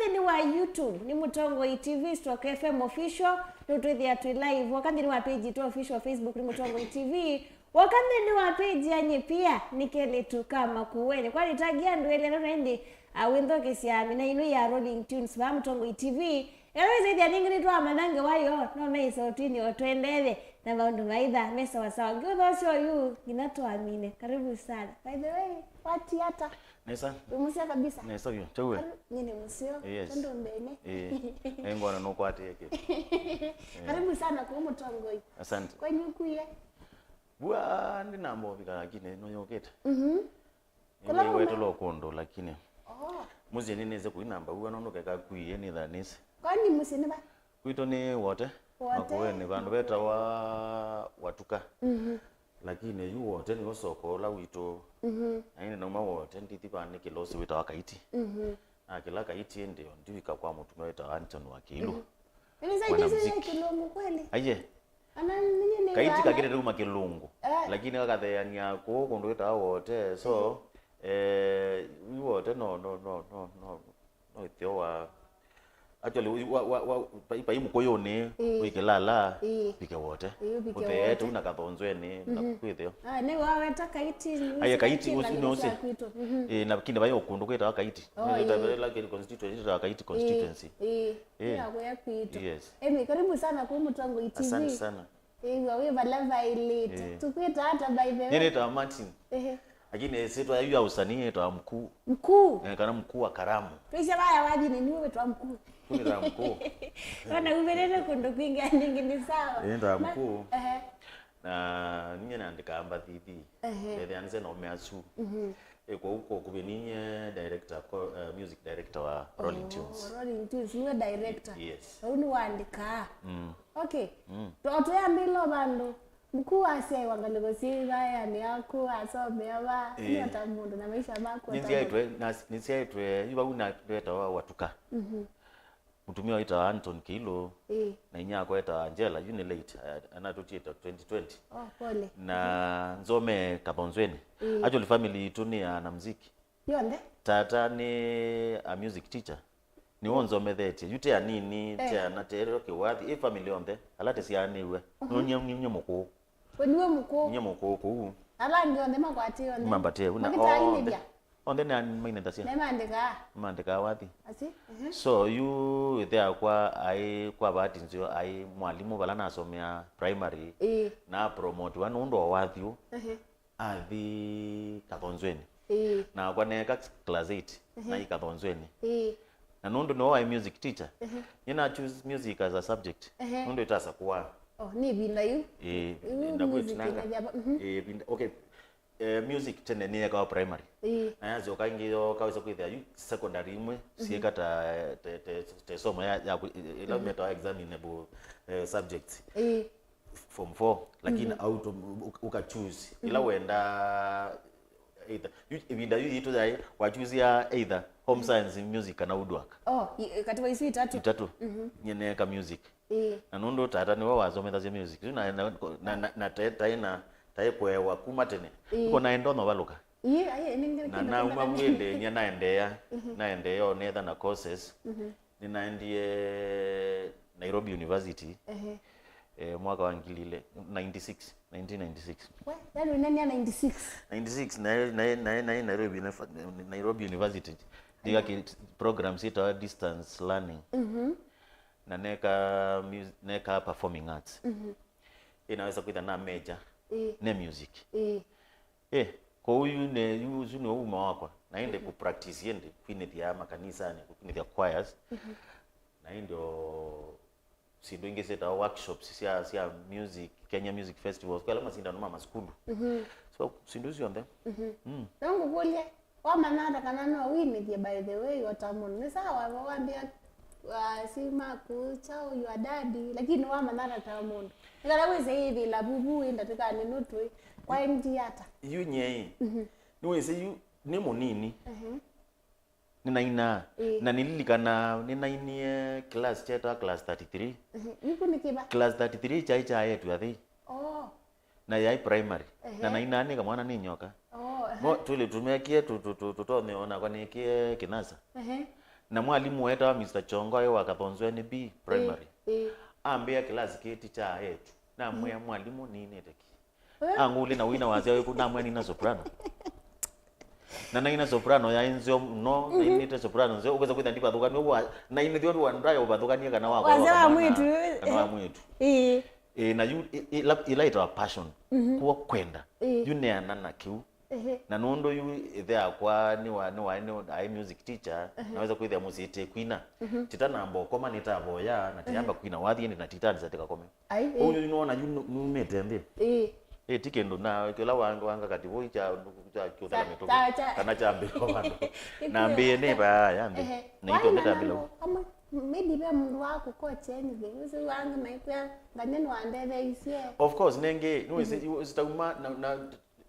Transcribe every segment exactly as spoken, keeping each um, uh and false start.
Nthĩnĩ wa YouTube nĩ Mũtongoi T V stroke F M Official, nũtwĩthĩa twĩ live. Woka nthĩnĩ wa page itũ official Facebook nĩ Mũtongoi T V. Woka nthĩnĩ wa page ya nyie pia nĩ kelĩtu ka Makueni. Kwani tagia andũ elĩ andũ na ĩndĩ, ah, wĩnthokesya mĩna ĩno ya Rolling Tunes vaa Mũtongoi T V. Ĩla wĩsĩthya ningĩ nĩtwamanya ngewa yo, no meĩse ũtwinĩ o twendeethe na maũndũ maitha me sawasawa. Ngiũthosya oyu nginya twamine. Karibu sana. By the way, wati ata? Nesa. Wĩ mũseo kabisa? Nesa vyũ. Chauwe? Kari-, nyie nĩ mũseo. Yes. Tondũ mbene. Eh. Eh, ngona nũkwatĩe kĩ. Eh. Karibu sana kwa Mũtongoi. Asante. Kwenyu kuye? Bua ndinamba ũvika lakini nũyũkĩte. Mhm. Kũla nĩwetũla ũkũndũ lakini. Oh. Mũsyĩ nĩnĩsĩ kũinamba bua nũndũ keka kuie nĩtha nĩsĩ. Kwani mũsyĩ nĩ va? Kwitũ nĩ Wote. Wote. Makueni, vandũ vetawa Watuka. Mhm. Lakini yu Wote nĩw'o soko ũla witũ. Mhm. Na ĩndĩ nauma Wote ndithi vandũ kĩlosi wĩtawa Kaiti. Mhm. Na kĩla Kaiti ĩndĩ o ndiwika kwa mũtumĩa wĩtawa Anton wa Kĩilu. Mhm. Mwanamuziki. Ĩĩ, nĩsaidia Kĩlungu kweli? Aiye. Ana ninye nĩ Kaiti kakĩte uma Kĩlungu. Eh. Lakini kakatheania kũũ kũndũ wĩtawa Wote. So, eh, yu Wote no, no, no, no, no, no ĩtheo wa Actually, wa, wa, wa, pai, pai Mũkũyũnĩ, ĩĩ, wĩ Kĩlala, ĩĩ, vike Wote. Ĩĩ, vike Wote. Ũtheete na Kathonzwenĩ, na, mhm, kwĩthĩo. Ah, nĩ waweta Kaiti, nĩ Aye, Kaiti, Kaiti, ũsu nĩ ũsĩ. Kwitũ. Mhm. Ĩĩ, na kĩndĩ vai ũkũndũ kwĩtawa Kaiti. Oh, ĩĩ. Ĩla constituency, ĩtawa Kaiti constituency. Ĩĩ. Ĩĩ. Ĩĩ. Ĩĩ, ya kwitũ. Yes. Emi, karibu sana kwa Mũtongoi T V. Asante sana. Ĩw'a wĩ vala vaĩlĩte. Eh. Tũkwĩta ata, by the way? Nyie nĩtawa Martin. Ehe. Lakini ĩsyĩtwa yayu ya ũsanii yĩtawa Mkuu. Mkuu? Eh, kana Mkuu wa Karamu. Twĩsya vaya wathi nĩ niwe wĩtawa Mkuu. Nĩtawa Mkuu. Ona umĩlĩte kũndũ kwingĩ, ningĩ nĩ sawa. Nĩtawa Ma-, Mkuu. Ehe. Na nyie nandĩkaa mbathi ithi. Ehe. Ndethĩanĩsya na ũmeasu. Mhm. Eh, kwa huko kũvĩ ninyie director, ko-, eh, music director wa Rolling Tunes. Oh, Rolling Tunes, niwe director. Yes. Ũu nĩwandĩkaa. Mm. Okay. Mm. Tũ-, tũyambĩla vandũ. Mkuu asyaĩwa ngalĩko syĩ vayanĩ yaku, asomea va, eh, nĩ ata mũndũ na maisha maku ata mũndũ. Nĩsyaĩtwe, na, nĩsyaĩtwe, yu vau na ndetawa Watuka. Mhm. Mũtumĩa wĩtawa Anton Kĩilu, ĩĩ, na inyia akwa etawa Angela, yu nĩ late, eh, anatũtiĩte twenty twenty. Oh, pole. Na nzomee Kathonzwenĩ. Ĩĩ. Actually, family yitũ nĩ ya anamuziki. Yonthe? Tata nĩ a music teacher. Nĩwe ũnzomethetye. Yu te anini, eh, te ana, te ero kĩwathi, ĩ family yonthe. Ala tũsyaanĩw'e. Mhm. Nũnyie, nũnyie mũkũũ. We nĩwe mũkũũ. Nũnyie mũkũũ kũu. Ala angĩ onthe makwatĩe onthe. Mambatĩe, na makĩtainĩthya. Onthe nĩ mainethasya. Nĩmandĩkaa. Nĩmandĩkaa wathi. Asi? Mhm. So, yu ĩthe akwa aĩ, kwa bahati nzeo, aĩ mwalimũ vala nasomea primary. Ĩĩ. Na promotiwa nũndũ wa wathi ũũ. Mhm. Athi Kathonzweni. Ĩĩ. Nakwa neeka class eight, mhm, na i Kathonzweni. Ĩĩ. Na nũndũ nĩwe waĩ music teacher, mhm, nĩ na choose music as a subject. Ehe. Nũndũ ĩtasa kũaa. Oh, nĩ ĩvinda yu? Ĩĩ, yu na music ĩtinanga. Ĩnethĩa va-, mhm. Ĩĩ, ĩvinda, okay. Eh, music tene nĩyekawa primary. Ĩĩ. Na yasyoka ĩngĩ yooka wĩsa kwĩthĩa yu secondary imwe, mhm, syĩka ta, ta, ta, ta ĩsomo ya, ya kũ-, ĩla, mhm, metawa examinable, eh, subjects. Ĩĩ. Form four, lakini, mhm, auto, u-, uka choose. Ila, mhm, wenda either. Yu, ĩvinda yu yitũ yaĩ, wa choose ya either home, mhm, science, music, kana woodwork. Oh, i-, kati wa isu itatu? Itatu. Mhm. Nyie neeka music. Ĩĩ. Na nũndũ tata nĩwe wasomethasya music. Yu na, na, na, na, na taĩ, taĩ na, taĩ kũewa kuma tene. Ĩĩ. Iko naenda novalũka. Ĩĩ, aye, nĩ, nĩ, na, kĩndũ nauma kĩmwe vu ĩndĩ, nyie naendeea, mhm, naendeea onetha na courses. Mhm. Nĩnaendie Nairobi University, ehe, eh, mwaka wa ngili ilĩ, ninety-six, nineteen ninety-six. We, yani ũnenia ninety-six? Ninety-six, na, na, na, na Nairobi, na, Nairobi University. Ndiga, ehe, ki-, program syĩtawa distance learning. Mhm. Na neka mus-, neka performing arts. Mhm. Ĩ, naweza kwĩtha na major, ĩ, ne music. Ĩ. Eh, kwoou yu nĩ, yu, ũsu nĩwe uma wakwa. Na ĩndĩ, mhm, kũ practice ĩndĩ, kwinĩthya makanisanĩ, kwinĩthya choirs. Mhm. Na ĩndĩ o syĩndũ ingĩ syĩtawa workshops sya, sya music, Kenya Music Festivals, kwa ala masindano ma masukulu. Mhm. So, syĩndũ syonthe. Mhm. Mm. No ngũkũlye, wamanya ata kana no winĩthye, by the way, o ta mũndũ? Nĩ sawa wambĩa, uh, si maku, chao, your daddy, lakini wamanya ata ta mũndũ? Nĩ kana wĩse ĩthĩla vuvu wĩ ndatĩkanĩ nũtũĩ. Kwa M D ata? Yu nyie ĩ, mhm, nĩwĩsĩ yu nĩ mũnini. Mhm. Nĩnainaa. Ĩĩ. Na nĩlilikanaa nĩnainie class kyetawa class thirty-three. Mhm. Yu kũ nĩ kĩva? Class thirty-three kyaĩ kya etu athei. Oh. Na yaĩ primary. Ehe. Na nainaa nĩ kamwana nĩ nyoka. Oh, ehe. Mo, tũlĩ tũmekie tũ-, tũ-, tũ-, tũtonye o nakwa nĩkie kĩnasa. Ehe. Na mwalimũ wetawa Mister Chongo aĩ wa Kathonzweni B Primary. Ĩĩ. Ambĩa kĩlasi kĩtĩ kya etu. Namwĩa, "Mwalimũ, ninĩte ki." Eh? Angũlya, "Na wĩna wasya wĩku?" Namwĩa, "Nina soprano." Na naina soprano yaĩ nzeo mũno, nainĩte soprano nzeo, ũkesa kwĩtha ndivathũkanie ũguo, nainĩthyo ndũ ndaya ũvathũkanie kana wa wasya wa mwana, mwĩĩtu, kana wa mwĩĩtu. Ĩĩ. Ĩĩ, na yu, ĩ-, ĩla, ĩla ĩtawa passion, kuo kwenda. Ĩĩ. Yu neana na kĩu. Ehe. Na nũndũ yu ĩthe yakwa nĩ wa, nĩ wa, nĩ aĩ music teacher, naweza kwĩthĩa mũsyĩtĩe kwina. Titanamba ũkoma nĩtavoya, na tiyamba kwina, wathiĩ na titanisa tikakome. Ai, ũu ĩĩ. Yu nĩwona yu nu-, numĩte nthĩ. Ĩĩ. Ĩĩ, ti kĩndũ na kĩla wanga, wanga kati vũi kya, kya kĩũthela mĩtũkĩ, kana kya mbĩlo vandũ. Na mbĩe nĩ vaya nthĩ. Ehe. Na ito nĩ tambĩla. Amwe, maybe ve mũndũ wa kũkocha anything. Ũcio wange maikwĩa, ngane nwandetheisye. Of course, nenge, nĩwĩsĩ, yu, sitauma, na, na,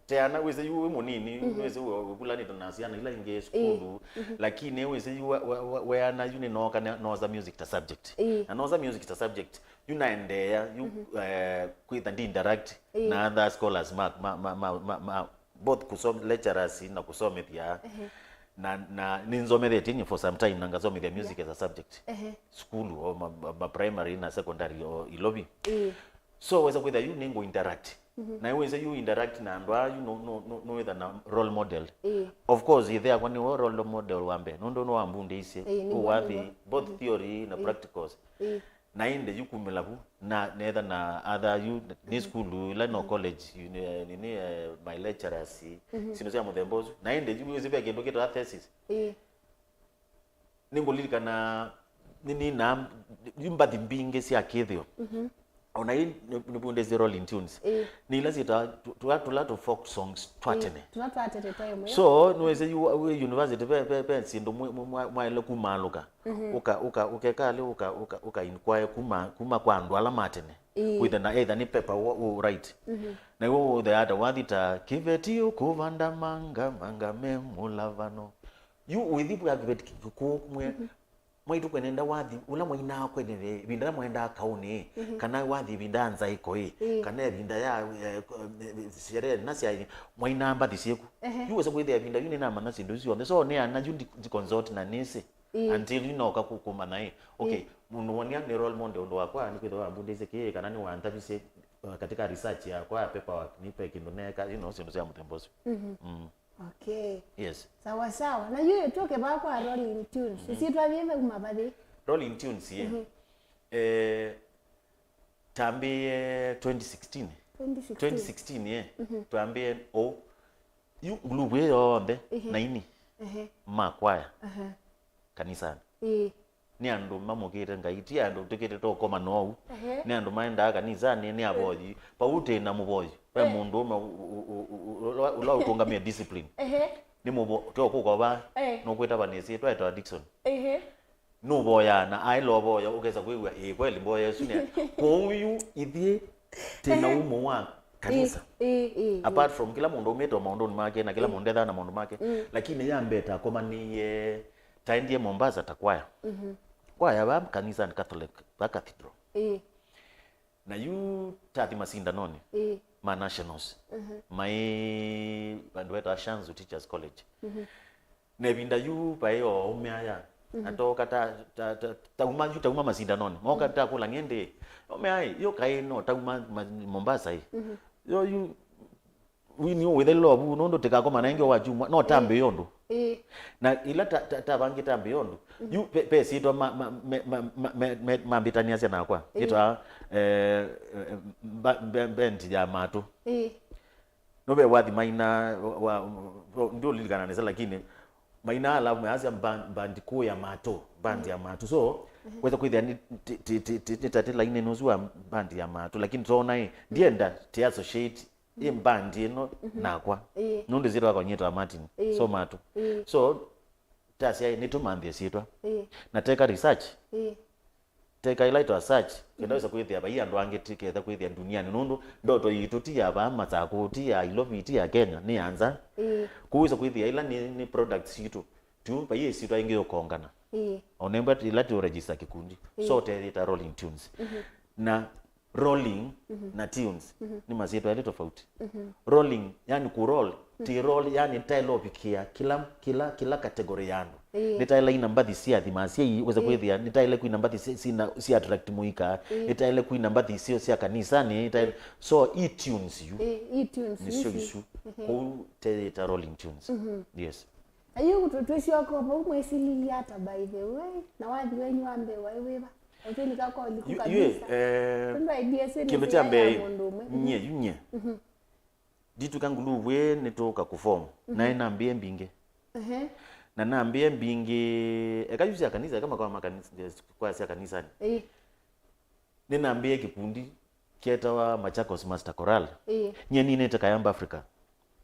teana, wĩsĩ yu wĩ mũnini, nĩwĩsĩ wĩ, wĩvulanĩte na syana ila ingĩ sukulu, lakini wĩsĩ yu we, we, we, weana yu nĩnooka ne-, noosa music ta subject. Ĩĩ. Na noosa music ta subject, yu naendeea, yu, eh, kwĩtha ndi interact na other scholars ma, ma, ma, ma, ma, ma, both kũsom-, lecturers na kũsomethya. Ehe. Na, na nĩnzomethetye nyie for some time na ngasomethya music as a subject. Ehe. Sukulu, o ma, ma, ma primary na secondary o Ilovi. Ĩĩ. So wesa kwĩtha yu nĩngũ interact. Na wĩsĩ yu interact na andũ aa, yu no, no, no, no wĩtha na role model. Ĩĩ. Of course, ĩthe yakwa nĩwe role model wa mbee. Nũndũ nĩwambundĩisye. Ĩĩ, nĩw'o, wathi, nĩw'o. Both theory na practicals. Ĩĩ. Na ĩndĩ yu kumĩla vu, na netha na other yu, nĩ sukulu, ila no college, yu nĩ, nĩ, nĩ, eh, my lecturers, syĩndũ sya mũthemba ũsu. Na ĩndĩ yu wĩsĩ ve kĩndũ kĩtawa thesis. Ĩĩ. Nĩngũlilikana, nĩ, nĩ na, yu mbathi mbingĩ sya kĩthĩo. Ona ii nĩ, nĩvundĩsye Rolling Tunes. Ĩĩ. Nĩ ila syĩtawa tu-, tũla, tũla tũ folk songs twa tene. Tũla twa tene twa ĩmwe. So, nĩwĩsĩ yu wĩ university ve, ve, ve syĩndũ mwe-, mwe-, mwa-, mwaĩle kumaalũka. Ũka, ũka, ũkeka alĩ, ũka, ũka, ũka inquire kuma, kuma kwa andũ ala ma tene. Ĩĩ. Wĩthe na either nĩ paper wo, wo write. Na iwe wothe ata wathi ta kĩveti ũkũvanda manga, manga me mũlavano. Yu wĩthi kwa kĩveti kĩkũũ mwe, mwaitũ kwenenda wathi, ũla mwainaa kwenene, ĩvinda ĩla mwaendaa kaũnĩ, kana wathi ĩvinda ya nzaĩko ĩ, kana ĩvinda ya, eh, sherehe na sya, mwainaa mbathi syĩku. Ehe. Yu wesa kwĩthĩa ĩvinda yu nĩnamanya syĩndũ isu syonthe. So, nĩ ana yu ndi, ndi consult na nĩsĩ. Ĩĩ. Until you know ka ku-, kumanya ĩ. Okay, mũndũ wonia nĩ role model ũndũ wakwa, nĩ kwĩthĩwa wambundĩisye kĩĩ, kana nĩ wantavisye, uh, katika research yakwa ya paperwork, nĩ pe kĩndũ neka, you know, syĩndũ sya mũthemba ũsu. Mm. Okay. Yes. Sawa sawa. Na yu tũke vaa kwa Rolling Tunes. Ĩsyĩtwa yĩve kuma vathi? Rolling Tunes, ye. Eh, tambĩe twenty sixteen. Twenty sixteen. Twenty sixteen, ye. Twambĩe o yu nguluvu ĩ yonthe, na ini ma kwaya kanisanĩ. Ĩĩ. Nĩ andũ mamũkĩte Ngai, ti andũ tũkĩte tũkoma nou. Ehe. Nĩ andũ maendaa kanisanĩ, nĩ avoyi. Vau twĩ na mũvoyi. Ve mũndũũme u-, u-, u-, u-, ũla, ũla ũtũngamĩe discipline. Ehe. Nĩ mũvo-, tũkũkova, nũkwĩtavanĩsye, twetawa Dickson. Ehe. Nũvoyaa na aĩla ũvoya, ũkesa kwĩw'a, ĩĩ, kweli mboya ĩsu nĩ. Kwoou yu ithyĩ twĩ na umo wa kanisa. Ĩĩ, ĩĩ, ĩĩ. Apart from kĩla mũndũ aumĩte o maũndũnĩ make, na kĩla mũndũ ethaa na maũndũ make, lakini ya mbee takomanĩie, taendie Mombasa ta kwaya. Kwaya va kanisanĩ Catholic, va Cathedral. Ĩĩ. Na yu tathi masindanonĩ ma nationals, maĩ vandũ vetawa Shanzu Teachers College. Na ĩvinda yu vaĩ o aũme aya, atooka ta, ta, ta, tauma yu, tauma masindanonĩ, mooka takũla ng'ende, "Aũme ai, yo kaĩ no tauma ma-, Mombasa ĩ?" Yo yu, wini ũwĩthelile ovu, nũndũ tĩkakomana ĩngĩ wa kyumwa, no tambĩe ũndũ. Ĩĩ. Na ĩla ta, ta, tavangĩte tambĩe ũndũ, yu ve, ve syĩtwa ma, ma, me, ma, ma, me, me, mambĩtanĩasya nakwa, yĩtawa, eh, eh, mba-, mbe-, mbendi ya matũ. Ĩĩ. No ve wathi maina, wa, wa, ndiũlilikana nesa, lakini maina alafu measya mba-, mbandi kũũ ya matũ, mbandi ya matũ. So, wesa kwĩthĩa nĩ, ti, ti, ti, ti, nĩ tatĩ lainĩ ũsu wa mbandi ya matũ, lakini tona ĩ, ndienda ti associate ĩ mbandi ĩno nakwa. Ĩĩ. Nũndũ syĩtwa yakwa nyĩtawa Martin. Ĩĩ. So matũ. Ĩĩ. So, tasya ĩ, nĩtũmanthĩe syĩtwa. Ĩĩ. Na teka research. Ĩĩ. Teka ĩla ĩtawa search, kenda wĩsa kwĩthĩa vai andũ angĩ tũketha kwĩthĩa ndunianĩ, nũndũ ndoto yitũ ti ya vaa Masakũ, ti ya Ilovi, ti ya Kenya, nĩ ya nza. Ĩĩ. Kwoou wĩsa kwĩthĩa ila nĩ, nĩ products sitũ, tu vai ĩsyĩtwa ĩngĩ yũkongana. Ĩĩ. O nembwa ĩla tũ register kĩkundi. Ĩĩ. So teyĩta Rolling Tunes. Na rolling na tunes nĩ masyĩtwa elĩ tofauti. Rolling, yani ku roll, ti roll, yani taĩle ũvikĩa kĩla, kĩla, kĩla category ya andũ. Ĩĩ. Nĩtaĩle ina mbathi sya athima asyai, wesa kwĩthĩa nĩtaĩle kwina mbathi si, sina, si attract mũika. Ĩĩ. Nĩtaĩle kwina mbathi sio sya kanisani, nĩtaĩle, so i tunes yu. Ĩĩ, i tunes nĩsyo isu. Kũu teyĩta Rolling Tunes. Yes. Na yu tũ-, twĩsyoka vau, mwĩsililye ata, by the way? Na wathi wenyu wa mbee waĩ wĩva? Ũtwĩlika koli ku kabisa. Yu, eh, tondũ idea syo nĩ kĩndũ kya mbee, mũndũ ũmwe. Nyie, yu nyie. Nditw'ĩka nguluvu ĩĩ nĩtũũka kũform. Naĩ nambĩĩe mbingĩ. Ehe. Na nambĩĩe mbingĩ, eka yu sya kanisa, eka makwaya ma kanisa, kwaya sya kanisani. Ĩĩ. Nĩnambĩĩe kĩkundi kyetawa Machakos Master Chorale. Ĩĩ. Nyie ninĩte Kayamba Africa.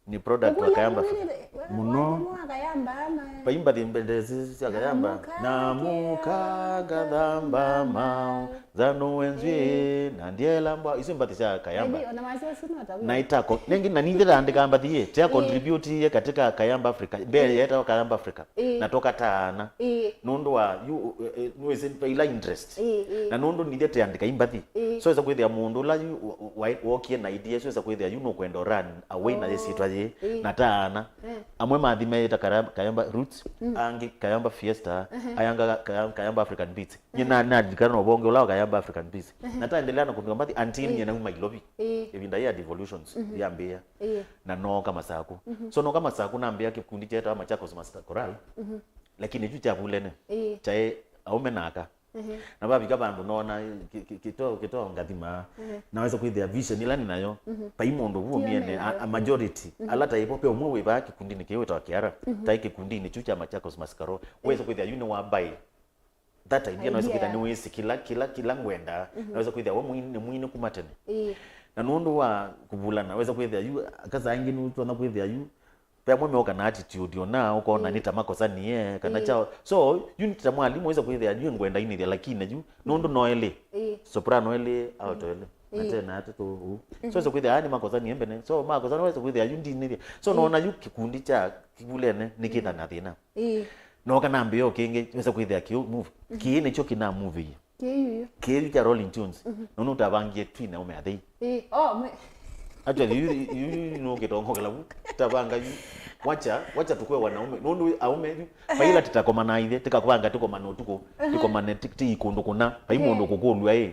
Nĩ product wa Kayamba Africa. Mũno. Vai mbathi mbendezi sya Kayamba. Namũka ngathamba mau, thanũe nzw'ĩ, na ndiela mbwa. Isu mbathi sya Kayamba. Ĩĩ, ona wasya ũsu no ta wĩ. Na itako. Nengi na nithe ndaandĩka mbathi ĩĩ, tia contribute ye katika Kayamba Africa. Mbee yetawa Kayamba Africa. Ĩĩ. Na tũkataana. Ĩĩ. Nũndũ wa yu, eh, eh, nĩwĩsĩ vaila interest. Ĩĩ, ĩĩ. Na nũndũ nithe tĩandĩka imbathi. Ĩĩ. So wesa kwĩthĩa mũndũ ũla yu wa-, wa-, wokie na idea, so wesa kwĩthĩa yu nũkwenda run away na yĩsyĩtwa yĩĩ. Ĩĩ. Na taana. Eh. Amwe mathi meĩta Kara-, Kayamba Roots, angĩ Kayamba Fiesta, ayanga Kaya-, Kayamba African Beats. Nyie na-, nalilikana na ũvonge ũla wa Kayamba African Beats. Na taendelea na kũndĩka mbathi until nyie nauma Ilovi. Ĩĩ. Ĩvinda yĩ ya devolutions yambĩĩa. Ĩĩ. Na nooka Masaku. So nooka Masaku nambĩa kĩkundi kyetawa Machakos Master Chorale. Lakini kyu kyavulene. Ĩĩ. Kyaĩ aũme na aka. Na vavika vandũ noona kĩ-, kĩ-, kĩtoo, kĩtoo ngathima. Na wesa kwĩthĩa vision ĩla nĩ nayo. Vai mũndũ vu ũmyene, a, a majority. Ala taĩ vo, ve ũmwe wĩ vaa kĩkundinĩ kĩĩ wĩtawa Kiara. Taĩ kĩkundinĩ kyu kya Machakos Master Chorale. Wesa kwĩthĩa yu nĩ wa buy that idea, na wesa kwĩthĩa nĩwĩsĩ kĩla, kĩla, kĩla ngwenda. Na wesa kwĩthĩa we mwini, nĩ mwini kuma tene. Ĩĩ. Na nũndũ wa kũvulana, wesa kwĩthĩa yu, aka saa ingĩ nũtonya kwĩthĩa yu, ve amwe meoka na attitude ona, ũkona nĩ ta makosanie, kana kyaũ. So, yu nĩ ta mwalimũ, wesa kwĩthĩa yu ngwenda inĩthya, lakini yu, nũndũ no elĩ. Ĩĩ. Soprano elĩ, alto elĩ. Na tena atatũ ũu. So, wesa kwĩthĩa, aa, nĩ makosanie mbene. So, makosana, wesa kwĩthĩa yu ndinĩthya. So, noona yu kĩkundi kya kĩvulene nĩkĩtha na thĩna. Ĩĩ. Nooka nambĩa o kĩngĩ, wesa kwĩthĩa kĩu move. Kĩĩ nĩkyo kĩna move ĩĩ. Kĩĩ yu yu. Kĩĩ yu kya Rolling Tunes. Nũndũ tavangie twina aume athei. Ĩĩ. Oh, mwe. Actually, yu, yu, yu, yu nũkĩtongokela vu. Tavanga yu. Wacha, wacha tukue wanaume. Nũndũ aume yu. Vaila titakomana ithe, tikavanga tũkomane ũtukũ. Tũkomane ti, ti ikũndũ kũna. Vai mũndũ kũkũlw'a ĩ.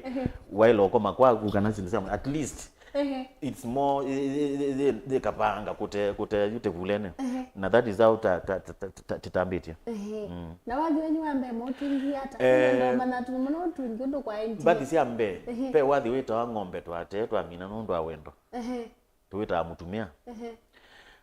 Waĩla ũkoma kwaku kana sindu sya. At least Ehe. It's more, ĩ-, ĩ-, ĩ-, ĩ-, ĩ-, kavanga kũte, kũte yu tĩvulene. Ehe. Na that is how ta, ta, ta, ta, ta, tĩtambĩtye. Ehe. Mm. Na wathi wenyu wa mbee mũtungi ata? Eh, ndomana tu mũno ũtungi ũndũ kwa N T A. Mbathi sya mbee, ehe, ve wathi wĩtawa ng'ombe twatee twamina nũndũ wa wendo. Ehe. Tũwĩtaa mũtumĩa. Ehe.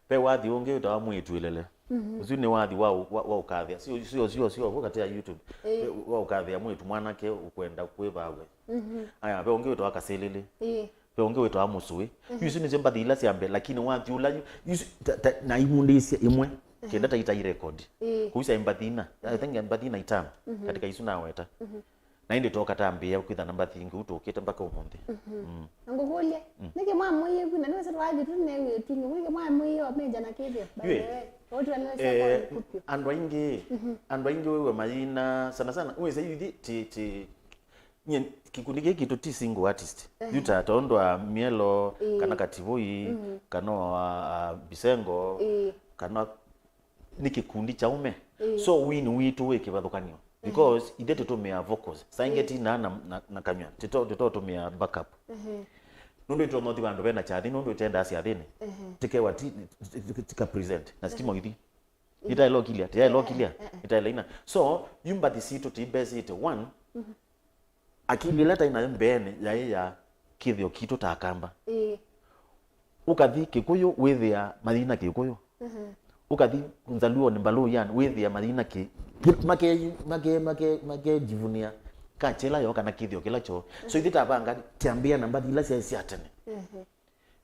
Ve wathi ũngĩ wĩtawa mwĩĩtu ĩlele. Mhm. Ũsu nĩ wathi wa ũ-, wa, wa ũkathĩa. Sio, sio, sio, sio, vu katĩ ya YouTube. Ĩĩ. Ve wa ũkathĩa mwĩĩtu mwanake ũkwenda kwĩvawe. Mhm. Aya, ve ũngĩ wĩtawa kasĩlĩlĩ. Ĩĩ. Ve ũngĩ wĩtawa mũsũĩ. Mhm. Yu isu nĩsyo mbathi ila sya mbee, lakini wathi ũla yu, yu isu, ta, ta, naivundĩisye ĩmwe, mhm, kenda ta itai record. Ĩĩ. Kũu syaĩ mbathi ina. I think mbathi ina itano, mhm, katika isu naweta. Mhm. Na ĩndĩ toka tambĩĩa kwĩtha na mbathi ingĩ, ũu tũkĩte mpaka ũmũnthĩ. Mhm. Mm. Na ngũkũlye, mm, nĩkĩ mwamwĩie vu, na nĩwĩsĩ twathi tu nĩ wĩtungi, nĩkĩ mwamwĩie omeja na kĩthĩo, by the way? Yu ĩ, ũtũelesya, eh, kwa ũkupyo. Andũ aingĩ, mhm, andũ aingĩ wĩw'a mayina, sana sana, wĩsĩ yu ti, ti, ti, nye, kĩkundi kĩĩ kitũ ti single artist. Ehe. Yu ta tondũ wa Mielo, ĩĩ, kana Kativoi, mhm, kana wa, a, Bisengo, ĩĩ, kana nĩ kĩkundi kya ũme. Ĩĩ. So wini witũ wĩ kĩvathũkanyo. Ehe. Because ithe tũtũmĩaa vocals. Saa ingĩ, ĩĩ, tinaa na, na, na kanyw'a. Tĩto, tĩtotũmĩa backup. Ehe. Nũndũ ĩtonya ũthi vandũ vena kyathĩ, nũndũ ĩtendaa syathĩnĩ. Ehe. Tĩkewa ti, ti, ti, tika present. Na sitima, ehe, ithi. Ĩtaĩla ũkilya, tĩyaĩla ũkilya, eh, eh, eh, ĩtaĩla ina. So, yu mbathi sitũ tĩibesĩte, one, mhm, akili ĩla taĩ nayo mbeenĩ yaĩ ya kĩthĩo kitũ ta Akamba. Ĩĩ. Ũkathi Kĩkũyũ wĩthĩa mayina Kĩkũyũ. Mhm. Ũkathi Nzaluonĩ, Mbaluyanĩ, wĩthĩa mayina kĩ, kĩ, make, make, make, makejivunia culture ĩla yoo kana kĩthĩo kĩla kyoo. So, mhm, ithyĩ tavanga kyambĩa na mbathi ila syaĩ sya tene. Mhm.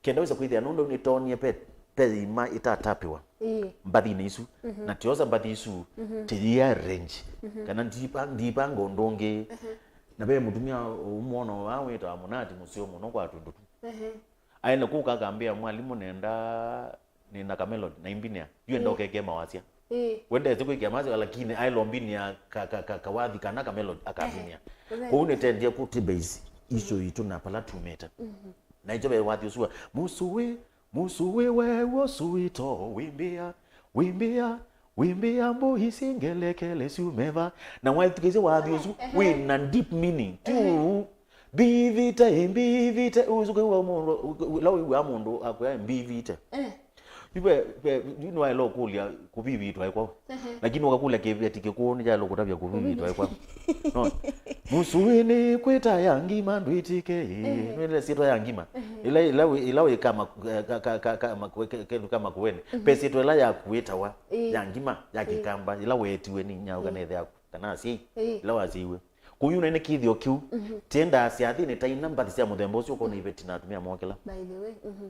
Kenda wĩsa kwĩthĩa nũndũ nĩtoonie ve, ve iima itatapĩwa, ĩĩ, mbathinĩ isu. Mhm. Na tyosa mbathi isu, mhm, tĩyĩarrange. Mhm. Kana ndipa-, ndipanga ũndũ ũngĩ. Mhm. Na ve mũtumĩa ũmwona vaa wĩtawa Mũnati mũseo mũno kwa tũndũ tu. Mhm. Aende kũka akambĩa, "Mwalimũ, nenda nĩna kamelody, na imbinĩa." Yu enda, ĩĩ, ũkekee mawasya. Ĩĩ. We ndesĩ kwĩkĩa mawasya, lakini aĩla ũmbinĩa ka, ka, ka, kawathi kana kamelody akambinĩa. Ehe. Kũu nĩtendie kũti base issue itũ na pala tumĩte. Mhm. Na ĩkyo ve wathi ũsu wa, "Mũsũĩ, mũsũĩ we ũsũĩto, wĩmbĩa, wĩmbĩa, Wĩmbĩa mbũi syĩ ngelekele syume va. Na wathukĩĩsya wathi ũsu, ehe, wĩ na deep meaning. Tu, ehe, mbivite, ĩ, mbivite, ũsu kwĩw'a mũndũ, ĩla wĩw'aa mũndũ akwĩa mbivite. Eh. Yu ve, ve, yu nĩwaĩle ũkũlya kũvivitwa ĩkwa. Ehe. Lakini ũkakũlya kĩveti kĩkũũ nĩkyaĩle kũtavya kũvivitwa ĩkwa. No. Mũsuĩnĩ kwĩta ya ngima ndwĩtĩke, ĩ. Ehe. Nĩwendete syĩtwa ya ngima. Ehe. Ĩla, ĩla wĩ, ĩla wĩ kama, ka, ka, ka, ka, maku-, ke-, ke-, kama kuene. Mhm. Ve syĩtwa ĩla yaku ĩtawa, ĩ, ya ngima, ya, ĩ, Kĩkamba, ĩla weetiwe nĩ nyaũ, ĩ, kana ĩthe yaku, kana asyai, ĩ, ĩla wasyaiwe. Kũu yu nene kĩthĩo kĩu, mhm, tiendaa syathĩnĩ taina mbathi sya mũthemba ũsu ũkona iveti na atumĩa mokĩla. By the way, mhm.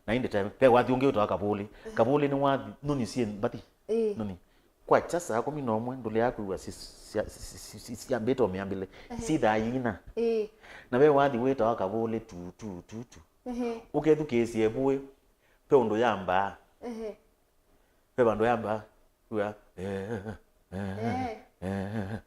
Na ĩndĩ te, ve wathi ũngĩ wĩtawa kavũlĩ. Ehe. Kavũlĩ nĩ wathi, nũni syĩ mbathi. Ĩĩ. Nũni. Kwakya saa kũmi na ũmwe, ndũlea kwĩw'a si-, sya-, si-, si-, si-, si-, syambĩte o mĩambĩle. Ehe. Syĩthaa yĩina. Ĩĩ. Na ve wathi wĩtawa kavũlĩ tu, tu, tu, tu. Ehe. Ũkethukĩĩsya ĩvũĩ, ve ũndũ yambaa. Ehe. Ve vandũ yambaa, wĩa, eh, eh, eh.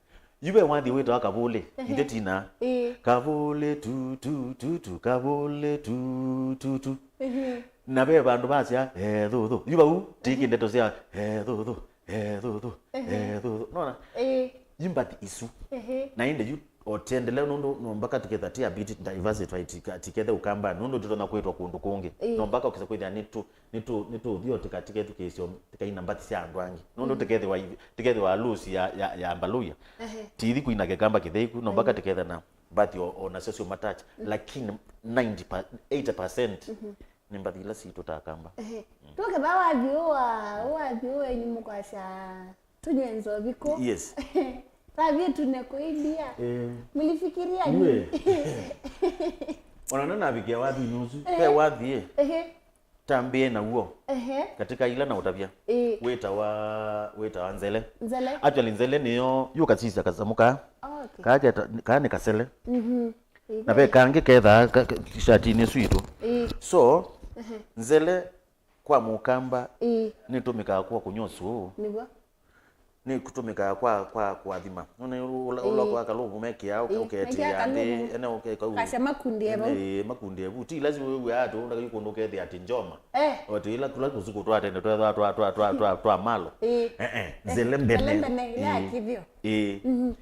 Yu ve wathi wĩtawa kavũlĩ, ehe, ithe tina. Ĩĩ. Kavũlĩ tu, tu, tu, tu, kavũlĩ tu, tu, tu. Ehe. Na ve vandũ vasya, eh, thũthũ. Yu vau, tiki ndeto sya, eh, thũthũ, eh, thũthũ, ehe, eh, thũthũ. Nona? Ĩĩ. Yu mbathi isu. Ehe. Na ĩndĩ yu, o tĩendelee nũndũ no mpaka tũketha ti a bit diversified, tika-, tikethe Ũkamba, nũndũ tũtonya kwĩtwa kũndũ kũngĩ. Ĩĩ. No mpaka ũkesa kwĩthĩa nĩ tũ-, nĩ tũ-, nĩ tũthi o tĩka-, tikethukĩĩsya, tĩkaina mbathi sya andũ angĩ. Nũndũ, mm, tĩkethĩwa i-, tĩkethĩwa loss ya, ya, ya Mbaluya. Ehe. Tiithi kũina Kĩkamba kĩtheiku, no mpaka, mm, tĩketha na mbathi o, o nasyo syũma touch. Mm. Lakini ninety pa-, eighty percent, mhm, nĩ mbathi ila sitũ ta Akamba. Ehe. Mm. Tũketha wathi ũũ wa, wathi ũũ wenyu mũkwasya Tunywe nzovi kũ? Yes. Tavie tune kuibia. Eh. Mlifikiria nini? Ona nanavikia wathi nusu. Ehe. Ve wathi, eh. Ehe. Tambie na uo. Ehe. Katika ila na utavia. Eh. Wĩtawa, wĩtawa nzele. Nzele. Actually, nzele nĩyo, yu kasisa kasamuka. Oh, okay. Kaja ta-, kaa nĩ kasele. Mhm. Na ve kangĩ kethaa ka-, ka-, t-shirt-inĩ switũ. Ĩĩ. So, ehe, nzele kwa Mũkamba, ĩĩ, nĩtũmĩkaa kwa kũnywa ũsũũ. Nĩw'o. Nĩtũmĩkaa kwa, kwa kũathima. Nũnĩ ũla, ũla, ĩĩ, kwa kalũvũ mekĩaa, ũke-, ĩĩ, ũketĩĩa mekĩaa nthĩ, kalũvũ. Ene ũke-, kau-, kasya makundie vo. Ene, ĩĩ, makundie vu. Ti lasima wĩw'e atĩ ũndaka yu kũndũ ũkethĩa atĩ njoma. Eh. O tĩ ĩla tũla tũsukũ twa tene twethwa twa, twa, twa, twa, twa malo. Ĩĩ. Eh, eh, nzele mbene. Nzele mbene, ĩla ya kĩthĩo. Ĩĩ. Mhm.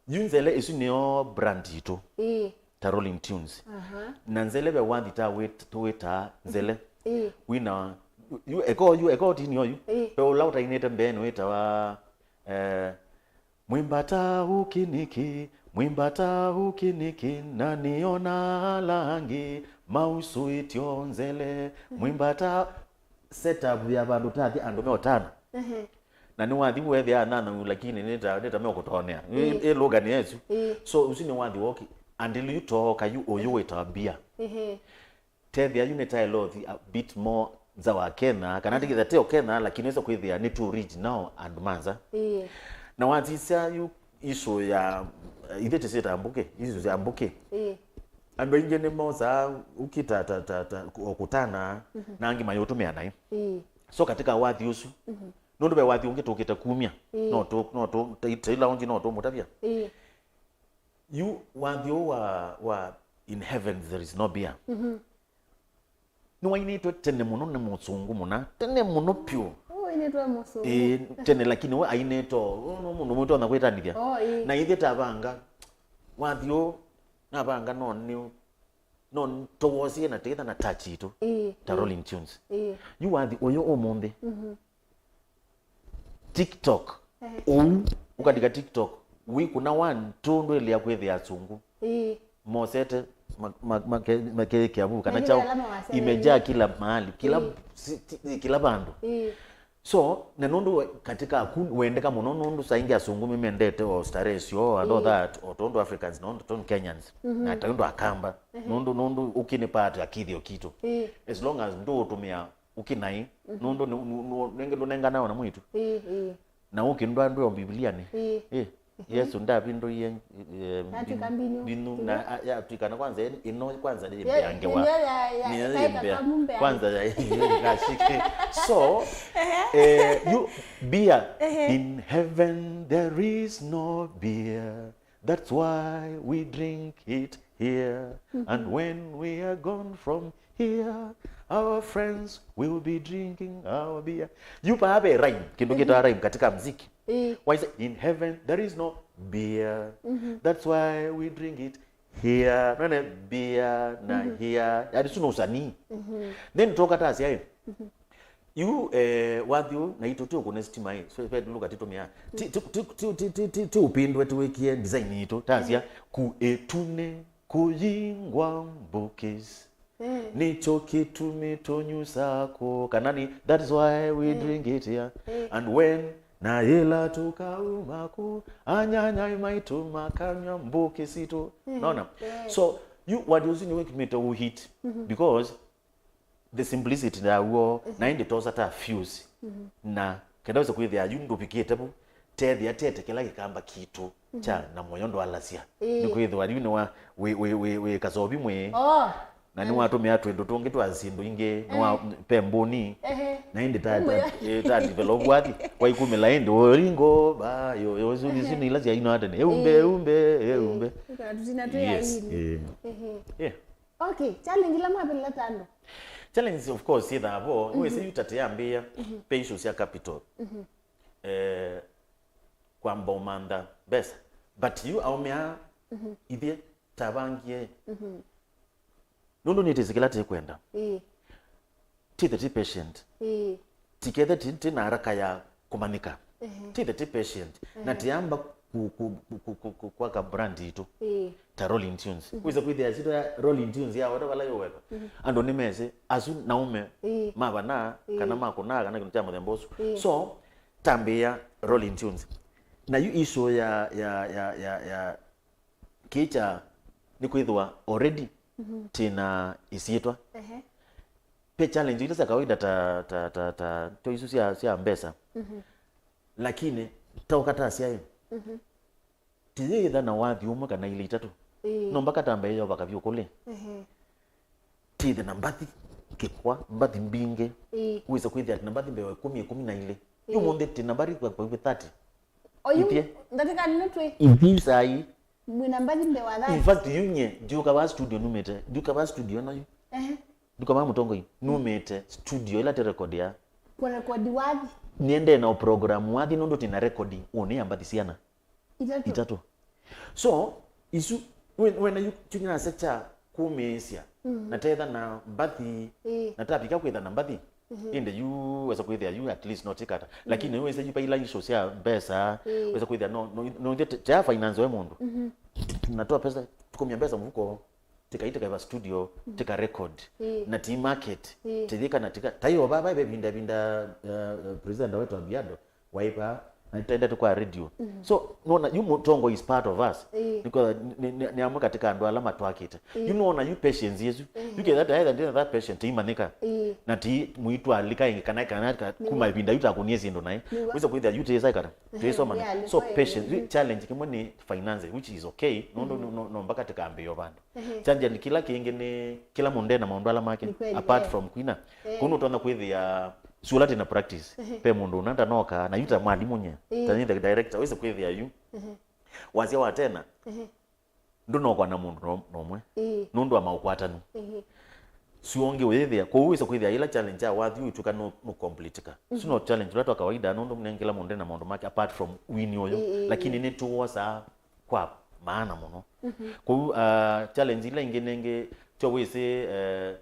Yu nzele ĩsu nĩyo brand yitũ. Ĩĩ. Ta Rolling Tunes. Aha. Na nzele ve wathi ta wĩt-, tũwĩtaa nzele. Ĩĩ. Wĩna, yu, eko yu, eko tini oyu. Ĩĩ. Ve ũla ũtainĩte mbeenĩ wĩtawa, eh, mwĩmbata ũkĩnĩkĩ, mwĩmbata ũkĩnĩkĩ, na nĩona ala angĩ mausũĩtyo nzele. Mhm. Mwĩmbata setup ya vandũ tathi andũ me otana. Ehe. Na nĩ wathi wethĩa anana yu, lakini nĩ ta, nĩ ta meũkũtonea. Ĩ, ĩ, ĩ, Logan Yesu. Ĩ. So, ũsu nĩ wathi woki. Until yu tooka yu, ũyũ wĩtawa beer. Ehe. Tethĩa yu nĩ taĩlothi a bit more nza wa Kenya, kana, ĩ, tikitha teo Kenya, lakini wĩsa kwĩthĩa nĩ tũ original andũ ma nza. Ĩ. Na watisya yu issue ya, eh, ithe tĩsĩ ta mbũkĩ, issue ya mbũkĩ. Ĩ. Andũ aingĩ nĩ mosaa ũkĩ ta, ta, ta, ta, o kũtana, mhm, na angĩ mayũtũmĩa naĩ. Ĩ. So katika wathi ũsu, mhm, nũndũ ve wathi ũngĩ tũkĩte kumya, ĩĩ, no tũ, no tũ, ta, ta ila ũngĩ no tũmũtavya. Ĩĩ. Yu wathi ũũ wa, wa in heaven there is no beer. Mhm. Nĩwainĩtwe tene mũno nĩ mũsũngũ mũna, tene mũno pyũ. Ũũ wainĩtwe mũsũngũ. Ĩĩ, tene, lakini we ainĩtwe, ũũ nĩ mũndũ mũtonya kwĩtanĩthya. Oh, ĩĩ. Na ithe tavanga, wathi ũũ navanga no nĩ, no tũwosie na tĩtha na touch itũ. Ĩĩ, ta ĩĩ. Rolling Tunes. Ĩĩ. Yu wathi ũyũ ũmũnthĩ. Mhm. TikTok. Ehe. Ũu, ũkatika TikTok. Wĩkũna one, two ndwĩlĩa kwĩthĩa asũngũ. Ĩĩ. Mosete, ma-, ma-, make-, makekĩa vu, kana kyaũ, imejaa kila mahali, kila, ĩĩ, si-, ti-, kila vandũ. Ĩĩ. So, na nũndũ we-, katika aku, wendeka mũno nũndũ saa ingĩ asũngũ mĩmendete o starehe syoo and all, ĩĩ, that, o tondũ Africans, nũndũ tondũ Kenyans, mhm, na tondũ Akamba, ehe, nũndũ, nũndũ ũkĩ nĩ part ya kĩthĩo kitũ. Ĩĩ. As long as ndũũtũmĩa ũkĩ naĩ, mhm, nũndũ nĩ, nũ-, nũ-, nengĩ ndũnenganawa na mwĩĩtu. Ĩĩ, ĩĩ. Na ũkĩ ndwa-, ndwĩ o Mbivilianĩ. Ĩĩ. Ĩĩ. Mhm. Yesu ndavindũie, eh, atw'ĩka mbinyu, mbinyu, na, a, yatw'ĩkana kwanza ĩ-, ĩno kwanza nĩ, ye-, mbĩa ngewa. Nĩyo ya, ya, nĩyo yĩ mbĩa. Kwanza ya, ya, ya, ya, so, ehe, eh, you, beer, ehe, in heaven there is no beer. That's why we drink it here. Mhm. And when we are gone from here, our friends will be drinking our beer. Yu paa ve rhyme, kĩndũ kĩtaa rhyme katika mziki. Ĩĩ. Why say, "In heaven there is no beer." That's why we drink it here. None beer na here. Yaani, suna usanii. Then toka tasia, eh. Yu, eh, wathi ũũ naitũ ti ũkũne sitima ĩ, so, ve luka titũmĩa. Ti, ti, ti, ti ũpindwe tũwĩkie design itũ, tasia, "Ku ĩtunĩ kũyingwa mbũkĩsi. Nĩkyo kĩtumi tũnyusaa kũũ," kana nĩ, "That's why we drink it here. And when na yĩla tũkauma kũũ, anyanyai maitũ makanyw'a mbũkĩ sitũ." Nona? So, yu wathi ũsu nĩwĩkumĩte ũ hit, because the simplicity naw'o, na ĩndĩ tosa ta fuse. Na kenda wĩse kwĩthĩa yu ndũvikĩte vu, tethĩa tete kĩla kĩkamba kitũ kya na mũyo ndwalasya. Nĩkwĩthĩwa yu nĩwa wĩ, wĩ, wĩ, wĩ kasovi mwĩĩ. Oh. Na nĩwatũmĩa twĩndũ tũngĩ twa syĩndũ ingĩ, nĩwa pe mbũni. Ehe. Na ĩndĩ ta, ta, eh, ta develop wathi, waikumĩla ĩndĩ, ũringo, ba, yo, yo, isu, isu nĩ ila syainwa tene. Eumbe, eumbe, eumbe. Tũtina twĩ aini. Yes, eh. Ehe. Yeah. Okay, challenge ila mwavĩla ta andũ. Challenge, of course, syĩthaa vo, wĩsĩ yu ta tĩyambĩĩa, pe issue sya capital. Eh, kwamba ũmantha mbesa. But yu aũme aa, ithyĩ tavangie. Nũndũ nĩtĩsĩ kĩla tĩkwenda. Ĩĩ. Tithe ti patient. Ĩĩ. Tikethe ti, ti na haraka ya kũmanyĩka. Ehe. Tithe ti patient. Na tiamba ku, ku, ku, ku, ku, ku, kwaka brand itũ. Ĩĩ. Ta Rolling Tunes. Wĩsa kwĩthĩa sito ya Rolling Tunes ya weta vala yoweka. Andũ nĩmesĩ, asu naume, ĩĩ, mavana, ĩĩ, kana makũnaa, kana kĩndũ kya mũthemba ũsu. Ĩĩ. So, tambĩĩa Rolling Tunes. Na yu issue ya, ya, ya, ya, ya kĩcha nĩ kwĩthĩwa already twĩna ĩsyĩtwa. Ehe. Pe challenge ila sya kawaida ta, ta, ta, ta, to isu sya, sya mbesa. Lakini, ta ũkatasya ĩ, tiyĩtha na wathi ũmwe kana ilĩ itatũ. Ĩĩ. No mpaka tambe yo vakavyũ kũlĩ. Ehe. Tithe na mbathi kĩkwa, mbathi mbingĩ. Ĩĩ. Wĩsa kwĩthĩa na mbathi mbee wa ĩkũmi, ĩkũmi na ilĩ. Ĩĩ. Yu mũnthĩ twĩ na mbathi kwa, kwa thirty. Oyu, ithyĩ, ndatĩka nĩ twĩ. Ithyĩ sai. Mwĩna mbathi mbee wa thirty. In fact, yu nye, ndiũka va studio numĩte. Ndiũka va studio ĩno yu. Ehe. Ndiũka va mũtongoi. Numĩte studio ĩla tĩ record ya. Kũrekodi wathi. Niendee na program wathi nũndũ twĩna recording. Ũnĩ ya mbathi siana. Itatũ. Itatũ. So, isu, we, wena yu, kyunyasya kya kũmĩĩsya, na tetha na mbathi, ĩĩ, na tapika kwĩtha na mbathi, ĩndĩ yu wesa kwĩthĩa yu at least no tikata. Lakini wesa yu paila issue sya mbesa, ĩĩ, wesa kwĩthĩa no, no, no, te, te finance we mũndũ. Na toa pesa, tukumia mbesa mfuko, tika, tika va studio, tika record, ĩĩ, na ti market, ĩĩ, tithika na tika. Tayo baba, ĩvinda, ĩvinda, uh, uh, president wetu Abiado, waipa, na tendete kwa radio. So, nona, yu mũtongo is part of us. Ĩĩ. Nĩko, nĩ, nĩ, nĩ amwe katika andũ ala matwakĩte. Ĩĩ. Yu nona, yu patience yesu. Ĩĩ. Yu ketha ta either ndina that patient, imanyĩka. Ĩĩ. Na ti mũitwalika ĩngĩ, kana, kana, ka, kuma ĩvinda yu takunie syĩndũ naĩ. Wĩsa kwĩthĩa yu tĩsaikana. Tĩsomana. So, patience, yu challenge kĩmwe nĩ finance, which is okay. Nũndũ, no, no, no mpaka tikambĩo vandũ. Ehe. Challenge kĩla kĩngĩ nĩ kĩla mũndũ ena maũndũ ala make, nĩ kweli, apart, eh, from kwina. Eh. Kũu nũtonya kwĩthĩa sula tena practice. Ehe. Pe mũndũ ũna ndanoka, na yu ta mwalimũ nye. Eh. Ta nĩ the director, wĩse kwĩthĩa yu. Ehe. Wasya wa tena. Ehe. Ndũnokwa na mũndũ no, nomwe. Eh. Nũndũ wa maũkwatanu. Ehe. Sio ũngĩ ũyĩthĩa. Kũu wĩse kwĩthĩa ila challenge ya wathi ũituka no, no completika. Su no challenge ũla twa kawaida, nũndũ nengela mũndũ ena maũndũ make, apart from wini ũyũ. Eh, eh, lakini eh, nĩtũwosaa kwa maana mũno. Kwoou, ah, challenge ila ingĩ nĩngĩ, tyo wĩsĩ, eh,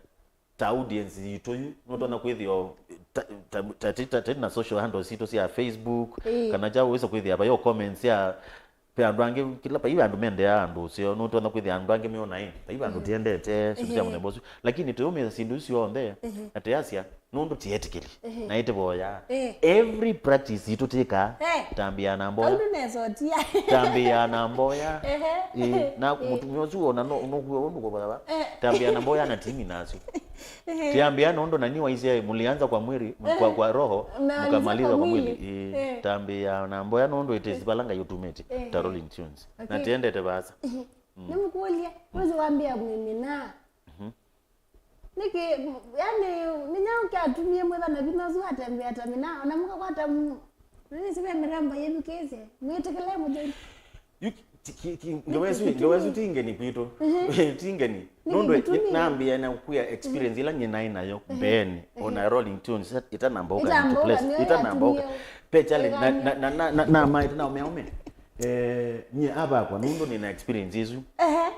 ta audience yitũ yu, no twana kwĩthĩa ta, ta, ta, ta, ta, ta na social handles sitũ sya Facebook, ĩĩ, kana kya wĩsa kwĩthĩa vayo comments ya, pe andũ angĩ, kĩla, vaiva andũ mendeaa andũ ũseo, no twana kwĩthĩa andũ angĩ meona, ĩ, vaiva andũ, ĩĩ, tiendete syĩndũ sya, ĩĩ, mũthemba ũsu. Lakini tũyũmĩa syĩndũ isu syonthe, ĩĩ, na tĩasya, nũndũ ti etĩkĩli. Ehe. Na ĩtĩvoya. Eh. Every practice itũ tĩkaa. Eh. Tambĩa na mboya. Kaundu nesotia. Tambĩa na mboya. Ehe. Eh, na, eh, mũtumĩa ũsu ona no, no kuo ũndũ kũvoya va. Eh. Tambĩa na mboya na timi nasu. Ehe. Tiambĩa nũndũ na ni waisye mũlianza kwa mwili, eh, kwa, kwa roho, mkamaliza kwa mwili. Eh. Eh. Tambĩa na mboya nũndũ it is vala Ngai ũtumĩte. Eh. Ta Rolling Tunes. Okay. Na tiendete vasa. Ehe. Mm. Nĩmũkũlye, wĩsĩ wambĩa mwĩmina. Mhm. Nĩkĩ, yani, nĩ nyaũ kyatumie mwĩthana vinya ũsu atembea ta mina, ona mũkakwata m-, nĩnĩsĩ ve mĩrembo yĩthukĩĩsye, mwĩtĩkĩle mũtheu. Yu, Ki- ki- ngewa ĩsu, ngewa ĩsu ti ngeni kwitũ. Ti ngeni. Nũndũ nambĩĩa na kuya experience ĩla nyie naĩ nayo mbeenĩ, ona Rolling Tunes, ĩtanamba ũka into place, ĩtanamba ũka. Pe challenge, na- na- na- na- na- namaĩte na ũmea ũme. Eh, nyie avakwa, nũndũ nĩna experience ĩsu. Ehe.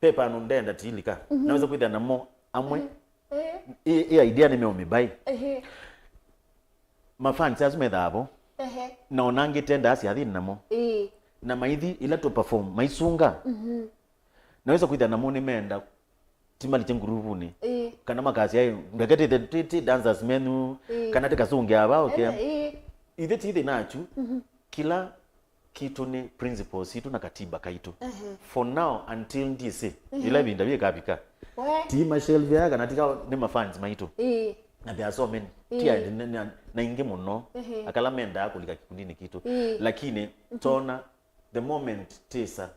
Pe vandũ ndenda tilika. Naweza kwĩthĩa namo amwe. Ĩ- ĩ idea nĩmeũmĩbai. Ehe. Mafans asu methaa vo. Ehe. Na ona angĩ tendaa syathini namo. Ĩĩ. Na maithi ila tũ perform, maisunga. Naweza kwĩthĩa namo nĩmenda timalikye nguruvunĩ. Ĩĩ. Kana makasya, "Ĩ, ndeke ti, ti, ti dancers menyu, ĩĩ, kana tikasũngĩa ava, okay." Ĩĩ. Ithe ti thĩna achu. Kĩla kitũ nĩ principles sitũ na katiba kaitũ. Ehe. For now, until ndisĩ, ĩla ĩvinda yĩkavika. We. Ti mashelf aya kana tika nĩ mafans maitũ. Ĩĩ. Na there are so many. Ĩĩ. Ti ati nĩ- nĩ- na ingĩ mũno. Ehe. Akala mendaa kũlika kikundinĩ kitũ. Ĩĩ. Lakini tona the moment tisa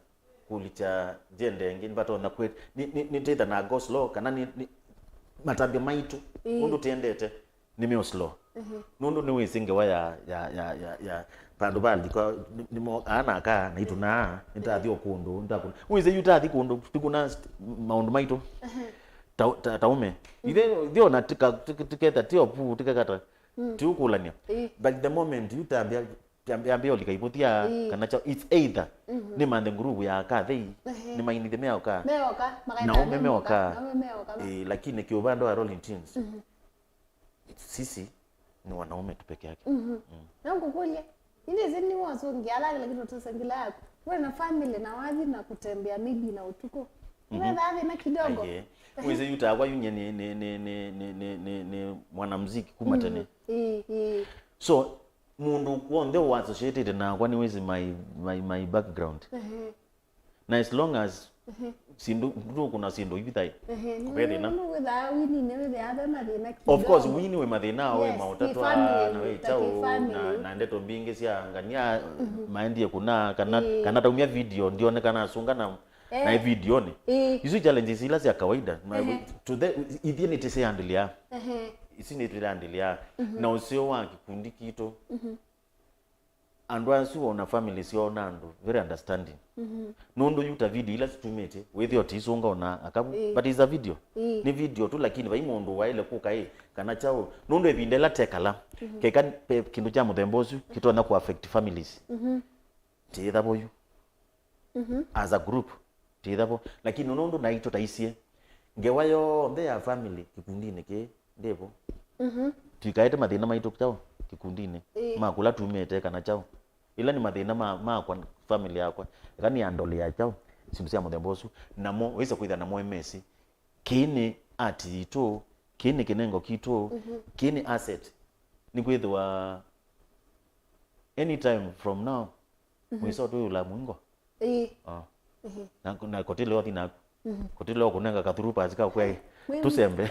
kũlikya jenda ĩngĩ, nĩvatonya kwĩ- nĩ- nĩ- nĩtĩtha na go slow, kana nĩ- nĩ- matambya maitũ, ĩĩ, ũndũ tĩendete. Nĩ meo slow. Nũndũ nĩwĩsĩ ngewa ya, ya, ya, ya, ya vandũ valika, nĩ- nĩmo aa na aka, na itũnaa, nĩtathi o kũndũ, nĩtakũna. Wĩsĩ yu tathi kũndũ, tikũna st- maũndũ maitũ. Ta, ta, ta ũme. Ithe, ithe ona tika- tika- tiketha, ti opu, tikekata. Tiũkũlany'a. Ĩĩ. But the moment yu tambĩa, tambĩa, yambĩa ũlika ivũthya, ĩĩ, kana kyaũ, it's either nĩmanthe nguruvu ya aka thei, nĩmainĩthye meoka. Meoka, na ũme meoka. Na ũme meoka. Ĩĩ, lakini kĩũvanda wa Rolling Tunes. Sisi ni wanaume tu peke yake. No ngũkũlye, nĩnĩsĩ nĩwasũngĩa ala kĩla kĩtu tũsangĩla yaku. Wĩ na family na wathi na kũtembea maybe na ũtukũ. Nĩwethaa thĩna kidogo. Aye. Wĩsĩ yu takwa yu nye ni, ni, ni mwanamuziki kuma tene. Ĩĩ, ĩĩ. So, mũndũ w'onthe ũ associated nakwa nĩwĩsĩ my, my, my background. Na as long as syĩndũ, ndũkũna syĩndũ ivithaĩ. Kũve thĩna. Nũndũ wĩthaa wini nĩwĩthĩaa ve mathĩna kidogo. Of course, wini wĩ mathĩna, wĩ maũtatwa, na wĩ kyaũ, na, na ndeto mbingĩ sya ngania maendie kũna, kana, kana taumya video, ndionekana asunga na, na ĩ videonĩ. Isu challenges ila sya kawaida. Na to the, ithyĩ nĩtĩsĩandĩlĩa. Isu nĩtĩandĩlĩa. Na ũseo wa kĩkundi kitũ. Andũ asu ona family syoo na andũ very understanding. Nũndũ yu ta video ila situmĩte, wĩthĩo tiisunga ona akavu, but it's a video. Nĩ video tu, lakini vai mũndũ waĩle kũka ĩ, kana kyaũ. Nũndũ ĩvinda ĩla tekala, keka pe kĩndũ kya mũthemba ũsu kĩtonya kũ affect families. Tĩĩtha voyu. As a group, tĩĩtha vo. Lakini nũndũ naitũ taisye, ngewa yonthe ya family kĩkundinĩ kĩĩ ndĩvo. Twikaete mathĩna maitũ kyaũ kĩkundinĩ, ma kũla tumĩte kana kyaũ. Ĩla nĩ mathĩna ma, makwa, family yakwa. Eka nĩ andolea kyaũ syĩndũ sya mũthemba ũsu. Namo wĩsa kwĩtha namo emesi. Kĩĩ nĩ art yitũ, kĩĩ nĩ kĩnengo kitũ, kĩĩ nĩ asset. Nĩkwĩthĩwa anytime from now, mwĩsa ũtwĩũla mũingo. Ĩĩ. Ah. Na, na kũtĩle wathi naku. Kũtĩle ũkũnenga kathuru pasi kakwai. Tũsembe.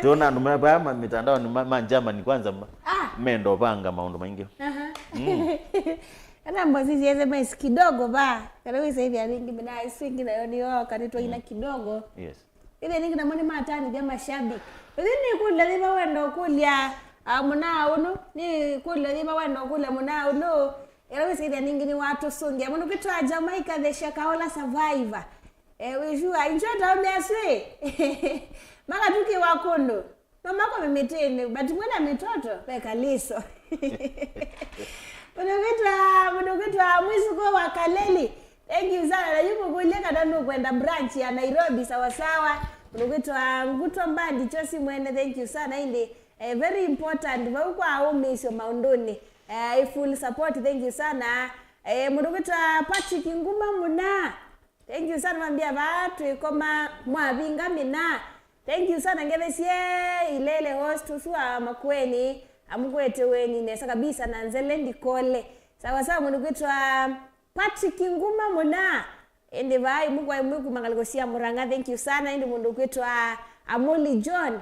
Tũona andũ ma- vaya ma- mitandaoni ma, ma Germany kwanza ma- menda ũvanga maũndũ maingĩ. Kana mbosi zieze maisi kidogo va. Kana wĩsaithia ringi mina isu ingi nayo nĩyo kana twaina kidogo. Yes. Ĩthĩ nĩngĩ namo nĩmatanĩthya mashabiki. Ĩthĩ nĩkũlya yĩva wenda ũkũlya, ah, mũnaa ũnũ, nĩkũlya yĩva wenda ũkũlya mũnaa ũnũ. Ĩla wĩsĩthya nĩngĩ nĩwatũsũngĩa. Mũndũ kwĩtwa Jamaica the Shakahola survivor. Eh, wĩsua, injo taũme asu ĩ. Makatukĩwa kũndũ. No makome mĩtĩnĩ, but mwĩna mĩtoto, veka liso. Mũndũ kwĩtwa, mũndũ kwĩtwa Mwisuko wa Kaleli. Thank you sana. Na yu mũkũlye kana nũkwenda branch ya Nairobi, sawa sawa. Mũndũ kwĩtwa Ngutwa Mbandi Chosi Mwene, thank you sana. Ĩndĩ, eh, very important. Vau kwa ũmĩĩsyo maũndũnĩ. Eh, I full support, thank you sana. Eh, mũndũ kwĩtwa Patrick Nguma Mũna. Thank you sana, mambia vaa twĩkoma mwavinga mĩna. Thank you sana, ngethesie Ilele host ũsu wa Makueni, amũkwete weni nesa kabisa na nzele ndikole. Sawa sawa, mũndũ kwĩtwa Patrick Nguma Mũna. Ĩndĩ vaa imwe kwa imwe kuma ngalĩko sya Mũrang'a, thank you sana. Ĩndĩ mũndũ kwĩtwa Amuli John.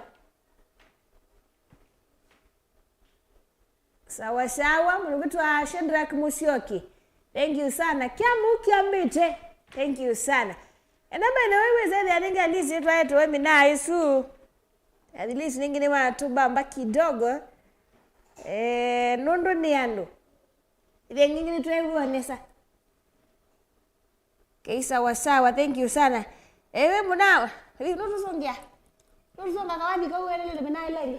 Sawa sawa, mũndũ kwĩtwa Shadrack Musyoki. Thank you sana. Kyamu kyambĩte. Thank you sana. Enda by the way, wĩsethĩa nĩngĩ at least twaetwe mina isu. At least nĩngĩ nĩwatũbamba kidogo. Eh, nũndũ nĩ andũ. Ĩthĩa nĩngĩ nĩtwew'onesa. Okay, sawa sawa, thank you sana. Ewe muna, hivi nũtũsũngĩa? Nũtũsũnga kawathi kau welele mĩnaa ĩla ĩngĩ?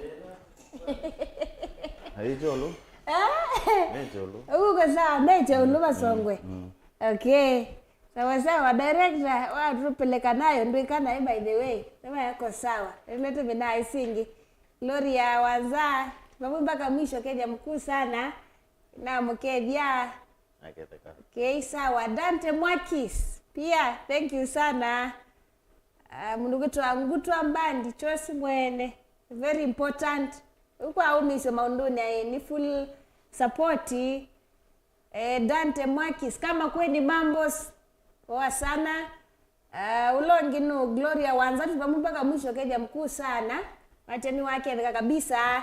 Aĩ kyolũ. Eh? Me kyolũ. Uko sawa, me kyolũ vasongwe. Mm. Okay. Sawa sawa, director, watupeleka nayo ndwĩka nayo, by the way. Sema yako sawa. Ilete mĩnaa ĩsingĩ. Gloria Wanza, vamwe mpaka mwisho, Kenya mkuu sana. Na mũkethya. Aketheka. Okay, sawa. Dante Mwakis, pia, thank you sana. Ah, mũndũ kwĩtwa Ngutwa Mbandi, Chosi Mwene. Very important. Ũkwaumisye maũndũnĩ aĩ, nĩ full support. Eh, Dante Mwakis, kama kweli mambos. Poa sana. Ah, ũla ũngĩ nũ Gloria Wanza, tu vamwe mpaka mwisho, Kenya mkuu sana. Wateni waketheka kabisa.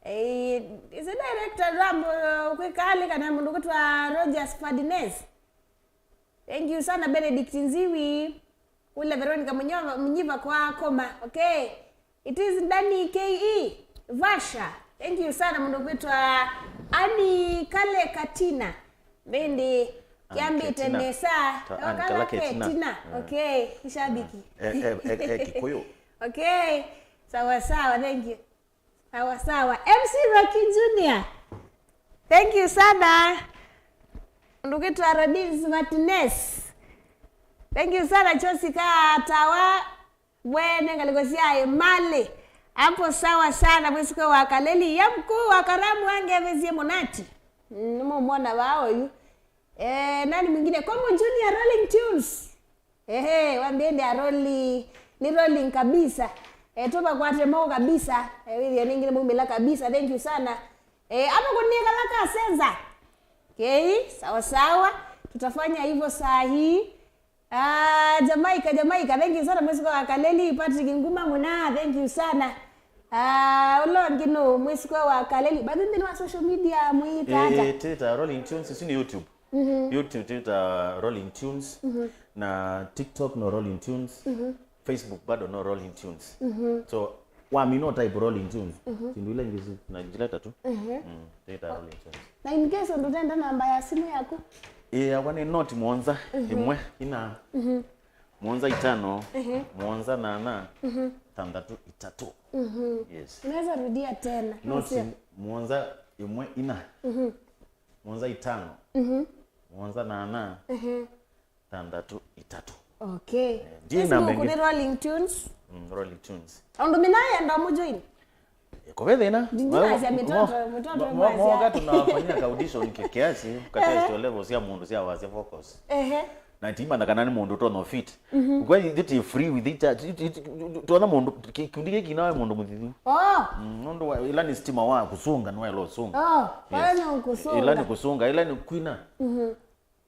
Eh, is a director Rambo, kwĩkalĩ kana mũndũ kwĩtwa Rogers Ferdinand. Thank you sana, Benedict Nziwi. Ule Veronica Munyo-, Munyiva kwa koma. Okay. It is Danny K E. Vasha. Thank you sana, mũndũ kwĩtwa Ani Kale Katina. Vĩndĩ kĩambĩte nesa. Kala Ketina. Ketina. Yeah. Okay, ishabiki. Eh, eh, eh, eh, Kikuyu. Okay. Sawa sawa, thank you. Sawa sawa. M C Rocky Junior. Thank you sana. Mũndũ kwĩtwa Rodins Martinez. Thank you sana, Chosi Katawa. Mwene ngalĩko sya Emali. Hapo sawa sana, mwĩsũko wa Kaleli. Ya mkuu wa karamu angevezie mũnati. Mm, nĩmũmwona vaa ũyu. Eh, nani mwingine? Komo Junior Rolling Tunes. Ehe, wambie ndi a rolling, ni rolling kabisa. Eh, tuvakwate mau kabisa. Eh, wĩthĩe ningĩ nĩmaumĩla kabisa. Thank you sana. Eh, hapo kũnĩkala ka senza. Okay, sawa sawa. Tutafanya hivyo saa hii. Ah, Jamaica, Jamaica, thank you sana, mwĩsũko wa Kaleli, Patrick Nguma Muna, thank you sana. Ah, ũla ũngĩ nũ, mwĩsũko wa Kaleli. But nthĩnĩ wa social media, mwĩta ata? Eh, eh, twĩta Rolling Tunes, isu nĩ YouTube. Mhm. YouTube twĩta Rolling Tunes, mhm, na TikTok no Rolling Tunes, mhm, Facebook bado no Rolling Tunes. Mhm. So, wamina type Rolling Tunes, mhm, sindu ila ingĩ si-, na njileta tu. Mhm. Mm, twĩta Rolling Tunes. Na in case ũndũ ũtenda namba ya simu yaku? Ĩĩ, yakwa nĩ noti mũonza, mhm, ĩmwe, ina, mhm, mũonza itano, mhm, mũonza nana, mhm, thanthatũ itatũ. Mhm. Yes. Unaweza rudia tena. Noti mũonza ĩmwe ina. Mhm. Mũonza itano. Mhm. Mũonza nana. Mhm. Thanthatũ itatũ. Okay. Eh, ndiĩ namba Facebook ĩngĩ. Nĩ Rolling Tunes. Mm, Rolling Tunes. Ũndũ mina yenda mũjoin. Eh, kũve thĩna. Ndinasya mitoto, mitoto mo-, mo-, mwasya. Moka tunawafanyia ka audition ki-, kiasi, ka test level cia mũndũ cia wasya vocals. Ehe. Na timanya kana nĩ mũndũ ũtonya fit. Mhm. Kwa ithuĩ twĩ free with it, ti-, ti-, ti-, tuona mũndũ, ki-, kĩkundi gĩkĩ nawe mũndũ mũthithu. Oh. Mm, nũndũ wa, ila nĩ stima wa kũsũnga, nĩwaĩle ũsũnga. Oh, yes. Ila nĩ kũsũnga. Ila nĩ kũsũnga, ila nĩ kwina. Mhm.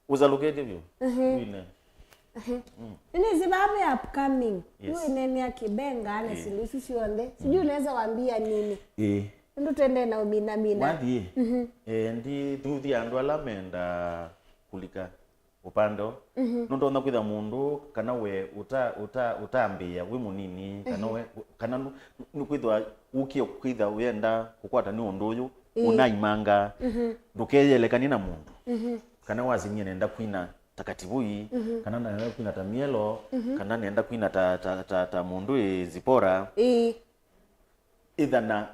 Ũsalukĩtye vyũ. Mhm. Wine. Mhm. Mm. Nĩnĩsĩ vaa ve upcoming. Yes. Yu ĩnenea kĩbenga na, eh, sindu isu syonthe. Sijui, mm, unaweza wambia nini? Eh. Nũndũ twendee na ũminamina. Wathi, mhm, eh, ndithuthya andũ ala menda kũlika upande ũũ. Mhm. Nũtonya kwĩtha mũndũ kana we ũta-, ũta-, ũtambĩĩa wĩ mũnini, kana, mhm, we, kana nũ-, nũkwĩthwa ũkie kwĩtha ũyenda kũkwata nĩ ũndũ ũyũ, ĩĩ, ũnaimanga, mhm, ndũkeyelekanie na mũndũ. Mhm. Kana wasinie nenda kwina ta Katibui, mhm, kana nenda kwina ta Mielo, mhm, kana nenda kwina ta, ta, ta, ta mũndũ ĩ Zipora. Ĩĩ. Ĩtha na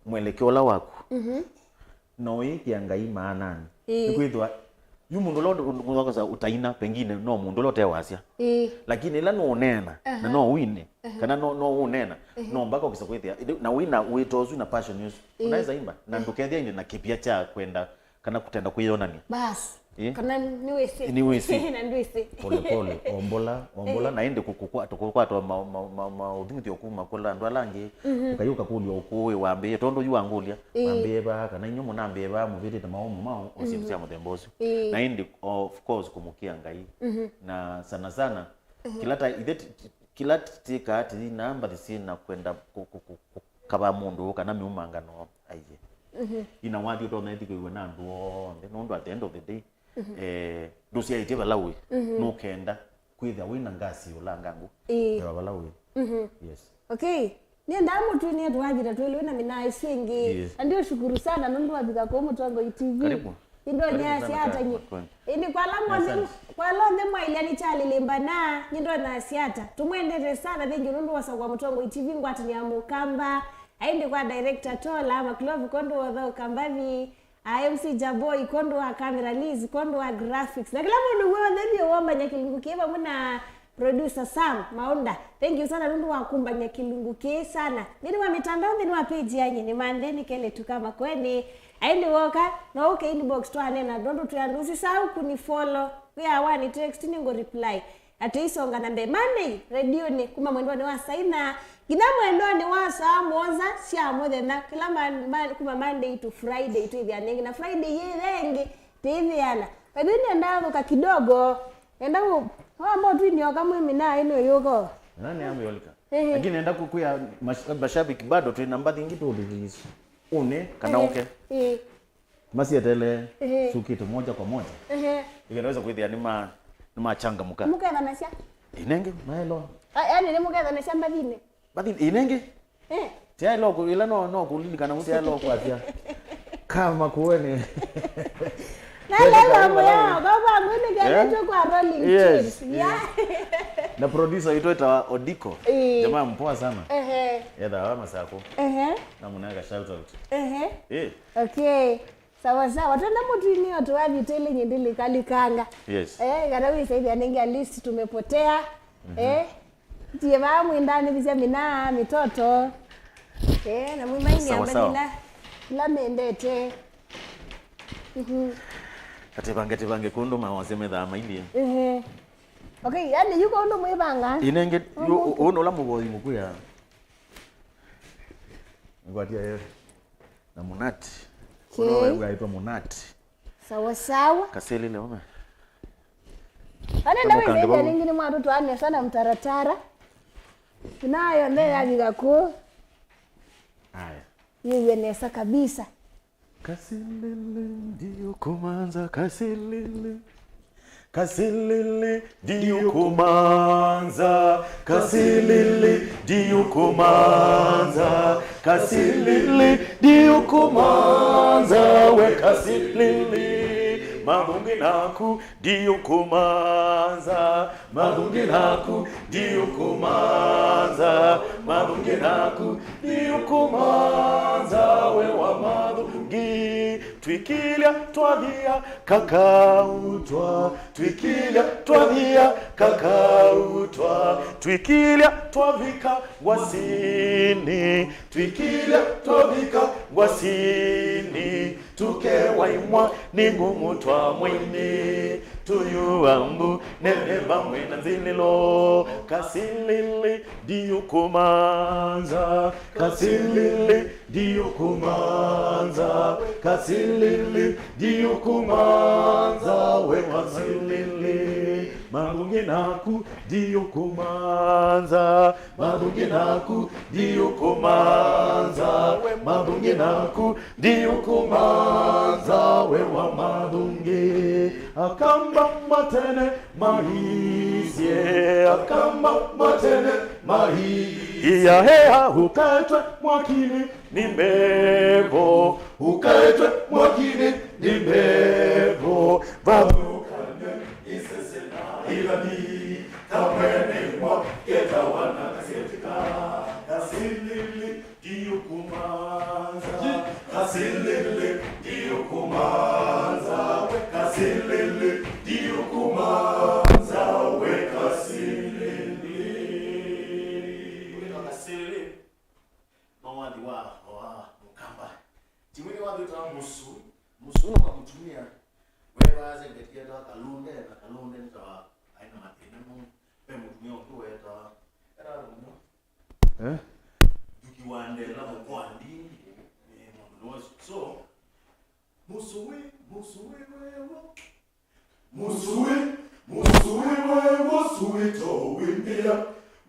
mwelekeo ũla waku. Mhm. Na ũyĩkĩa Ngai maananĩ. Ĩĩ. Nĩkwĩthĩwa yu mũndũ ũla ũndũ, ũndũ, ũndũ wakosa ũtaina, pengine no mũndũ ũla ũtewasya. Ĩĩ. Lakini ĩla nũũneena, aha, na no ũine, aha, kana no, no ũneena, ehe, no mpaka ũkisa kwĩthĩa, ĩndĩ na wĩna wĩto ũsu na passion ũsu. Ĩĩ. Unaweza imba, na, ehe, ndũkethĩa ĩndĩ na kĩpia kya kwenda kana kũtenda kwĩyonany'a. Bas. Eh? Kana nĩwĩsĩ. Nĩwĩsĩ. Na ndwĩsĩ. Pole pole, ombola, ombola, eh, na ĩndĩ kũ-, kũkwa-, kũkwatwa ma-, ma-, ma-, maũthuthyo kuma kũla andũ ala angĩ, mhm, ũkayũka kũlya ũkũĩ wambĩĩe, tondũ yu wangũlya, eh, wambĩĩe vaa, kana inyuĩ mũnambĩĩe vaa, mũvĩtĩte maũmũ maũ, o syĩndũ, mm, sya mũthemba ũsu. Eh. Na ĩndĩ, of course, kũmũkĩa Ngai. Mhm. Na sana sana, mhm, kĩla ta, ithe ti-, ti-, kĩla tĩkaa tĩthi na mbathi syĩ na kwenda kũ-, kũ-, kũ-, kũ-, kava mũndũ kana mĩumangano aiye. Mhm. Ina wathi ũtonya ĩthi kwĩw'a na andũ onthe, nũndũ at the end of the day, mhm, eh, ndũsyaĩtye vala wĩ, mhm, nũkenda kwĩthĩa wĩ na ngasi ũlanga ngũ, ĩĩ, ĩwa vala wĩ. Mhm. Yes. Okay. Nĩendaa mũtwĩnie tũwathita twĩlĩ wĩ na mĩnaa ĩsu ĩngĩ. Yes. Na ndio shukuru sana nũndũ wavika kũu Mũtongoi T V. Karibu. Indonyasya ata nyi? Indi kwa ala monthe, kwa ala onthe mwailya nĩ kyalilimbana, nyi ndonyasya ata? Tumwendete sana, thank you nũndũ wa sakwa Mũtongoi T V ngwatanĩ ya Mũkamba. Aindi kwa director Tola, Maclove kwondũ wa ũthaũka mbathi, a M C Jaboi kwondũ wa camera, Liz kwondũ wa graphics. Na kĩla mũndũ w'onthe nĩ womanya kĩlungu kĩ vamwe na Producer Sam Maunda, thank you sana nũndũ wa kũmbany'a kĩlungu kĩĩ sana. Nthĩnĩ wa mĩtandao, nthĩnĩ wa page yanyu, nĩ Mantheni Kelly Tuka Makueni. Aindi woka, no ũke inbox twaneena, nũndũ twĩ andũ ũsisaa kũni follow. Wĩa wani text nĩ ngũ reply. Na tũisonga na mbee. Monday, redioni, kuma mwendonĩ wa saa ina, nginya mwendonĩ wa saa mũonza sya mũthenya. Kĩla man, man, kuma Monday to Friday, twĩthĩana ĩngĩ. Na Friday yĩ ĩngĩ, twĩthĩana. By the way, nĩendaa thũka kidogo. Enda ku, wamba ũtwinioka mwĩmĩ na ĩno yũko. Nani amyolika? Ehe. Lakini enda kukuya mash-, mashabiki bado twĩ na mbathi ingĩ tũthithiisi. Une kana ũke. Ehe. Masietele. Ehe. Sukite moja kwa moja. Ehe. Ikanaweza kwĩthĩa nĩ ma, nĩ machangamka. Mũkethanasya? Inenge, maelo. A, yani nĩ mũkethanasya mbathinĩ? Mbathi inenge? Eh. Tiaĩ loko ila no, no kũlilikana mũtiaĩ loko atia. Kama kuone. Na leo mambo yao, baba nguni kende tu kwa rolling chips. Yeah. Na producer witũ etawa Odiko. Eh. Jamaa mpoa sana. Ehe. Etha wa Masako. Ehe. Na munanga shout out. Ehe. Eh. Okay. Sawa sawa. Twenda mũtwinio tuwathi twĩlĩ nyindili kalikanga. Yes. Eh, kana wĩsaithia ningi at least tumepotea. Eh. Tie vaa mwindanĩthisya minaa mitoto. Eh, na mwimainia mbathi ila mendete. Mhm. Kativange tivange kundu mawasya methaa mailie. Ehe. Okay, yani yuko undu mwivanga. Inenge, yu, yu, yu, ula muvoi mukuya. Ngwatia yeri. Na Munati. Okay. Uno wewe aitwa Munati. Sawa sawa. Kasilile ume. Ane ndawe ndeja ningi ni mwatu twane sana mtaratara. Nayo nde yavika ku. Aya. Yiwe nesa kabisa. Kasilili ndiyo kumanza kasilili. Kasilili ndiyo kumanza, kasilili ndiyo kumanza, kasilili ndiyo kumanza, we kasilili, mavungi naku ndiyo kumanza, mavungi naku ndiyo kumanza, mavungi naku ndiyo kumanza, we wa mavungi. Twikilya twathia kakautwa, twikilya twathia kakautwa, twikilya twavika ngwasini, twikilya twavika ngwasini, tukewaimwa nĩ ngũmũ twa mwini, tuyua mbu nene vamwe na nzililo, kasilili ndiũkũmanza, kasilili ndiũkũmanza, kasilili ndiũkũmanza, we kasilili. Mavungi naku ndiũkũmanza, mavungi naku ndiũkũmanza, we mavungi naku ndiũkũmanza, we wa mavungi. Akamba matene maisye, akamba matene maisye. Ĩahea ũkaetwe mwakinĩ nĩ mbevo, ũkaetwe mwakinĩ nĩ mbevo. Vathũkany'a isese na ĩthani, kamwene mwa ketawa na kasetika, kasilili ndiũkũmanza, kasilili ndiũkũmanza, we kasilili ndiũkũmanza, we kasilili. Ũkĩtwa kasilili, no wathi wa, wa Mũkamba. Timu nĩ wathi ũtawa mũsũi, mũsũi no kamũtumia, wevaa sengeti etawa kalunde, na kalunde nĩtawa aina mathĩna mo, ve mũtumia ũngĩ wetawa, etawa mũno. Eh? Nduki wa ndela mũkoa ndini. Eh, mũndũ nĩwe ũsu. So, mũsũi, mũsũi wewo. Mũsũi, mũsũi wewo, sũi to wimbia,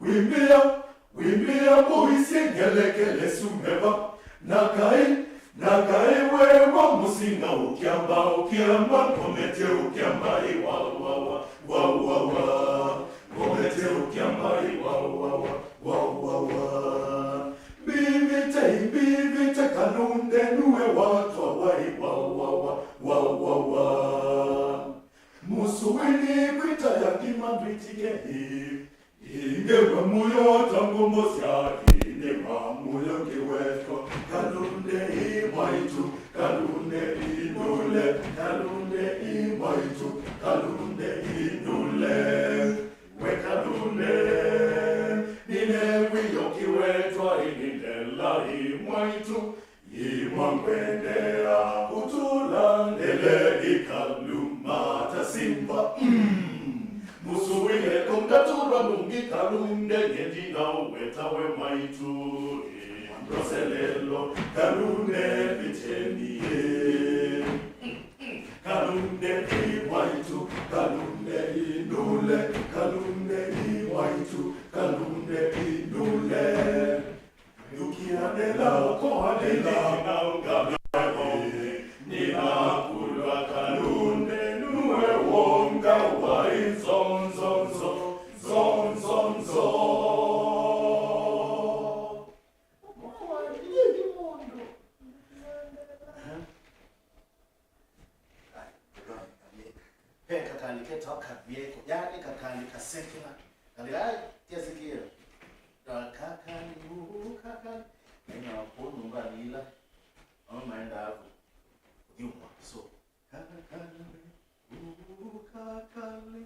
wimbia, wimbia, mũisye ngelekele sumeva. Na kai, na kai wewo, mũsinga ũkyamba, ũkyamba, ngomete ũkyamba, ĩ, wa, wa, wa. Wa, wa, wa. Ngomete ũkyamba, ĩ, wa, wa, wa, wa, wa, wa. Mbivĩte, mbivĩte, kalunde nue watwa, wa, ĩ, wa, wa, wa, wa, wa, wa. Ingĩw'a mũyo ta ngũmbo sya ĩnĩma mũyo ngĩwetwa. Kalunde ĩ mwaitũ, Kalunde ĩndũle, Kalunde ĩ mwaitũ, Kalunde ĩndũle. We Kalunde, nĩneew'ie ũkĩwetwa ĩnĩlela ĩ mwaitũ. Yĩmwa ngwendea ũtũla ndele ĩkaluma ta simba. Mm. Mũsũĩle kũngatũlwa nũngĩ Kalunde, nye ndinaũweta we mwaitũ. Ĩ, ndoselelo Kalunde vĩtenie. Kalunde ĩ mwaitũ, Kalunde ĩndũle, Kalunde ĩ mwaitũ, Kalunde ĩndũle. Yukia nela koa nela na ungama. Nina kulwa Kalunde nuwe wonga wa nzonzonzo, nzonzonzo. Ve kakalĩ ketawa Kavyeko, yaani kakalĩ kasekela. Kalĩ ai, tiasikĩe. Kakalĩ, uu, kakalĩ. Naina kũu nyũmbanĩ ila. Mama maendaa kũ-, kũthyũmũa. So, kakalĩ, uu, kakalĩ.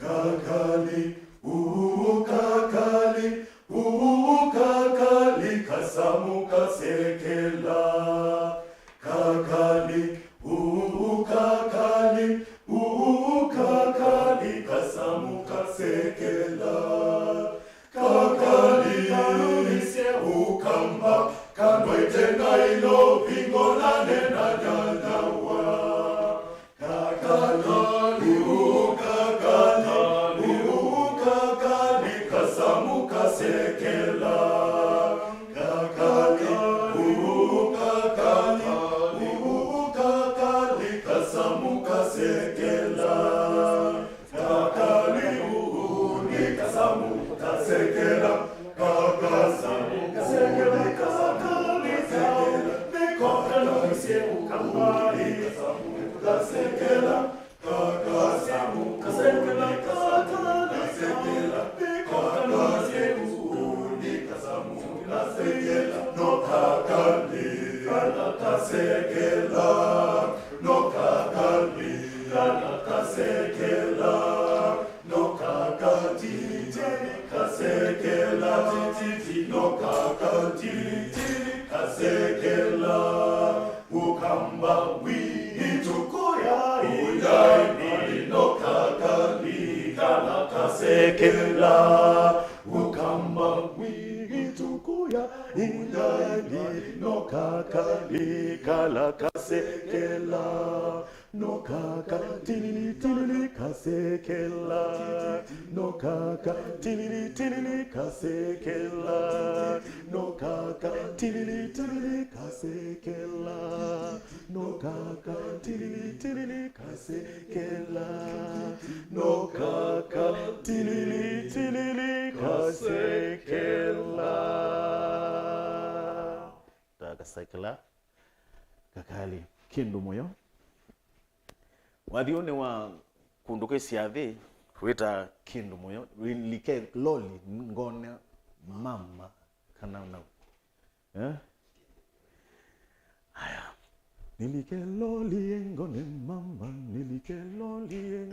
Kakalĩ, uu, kakalĩ, uu, kakalĩ, kasamũ kasekela. Kakalĩ, uu, kakalĩ, uu, kakalĩ, kasamũ kasekela. Kakalĩ, kalũlisye ũkamba, kandwaite ngailo vingo na nena nyanyawa. Kakalĩ, uu, kakalĩ, uu, kakalĩ, kasamũ kasekela. Kakalĩ, uu, kakalĩ, uu, kakalĩ, kasamũ kasekela. Kakalĩ, uu, nĩ kasamũ kasekela. Kasamũ kasekela, kakalĩ, kasekela. Nĩ koka na mĩsyĩ ũkamba, nĩ kasamũ kasekela. Kasamũ kasekela, kakalĩ, kasekela. Nĩ koka na mĩsyĩ ũkamba, nĩ kasamũ kasekela. No kakalĩ, kana kasekela. No kakalĩ, kana kasekela. No kakatitili kasekela tititi, no kakatitili kasekela. Ũkamba wĩ itukuya ũyaini, no kakalĩ kana kasekela. Ũkamba wĩ itukuya ũyaini, no kakalĩ kana kasekela. No kaka tilili tilili kasekela. No kaka tilili tilili kasekela. No kaka tilili tilili kasekela. No kaka tilili tilili kasekela. No kaka tilili tilili kasekela. Takasekela. Kakalĩ, kĩndũ mũyo. Wathiũnĩ wa kũndũ kwĩ syathĩ, wĩta kĩndũ mũyo. Nĩlike loli ngone mama kana nau. Eh? Aya. Nĩlike loli ngone mama, nĩlike loli.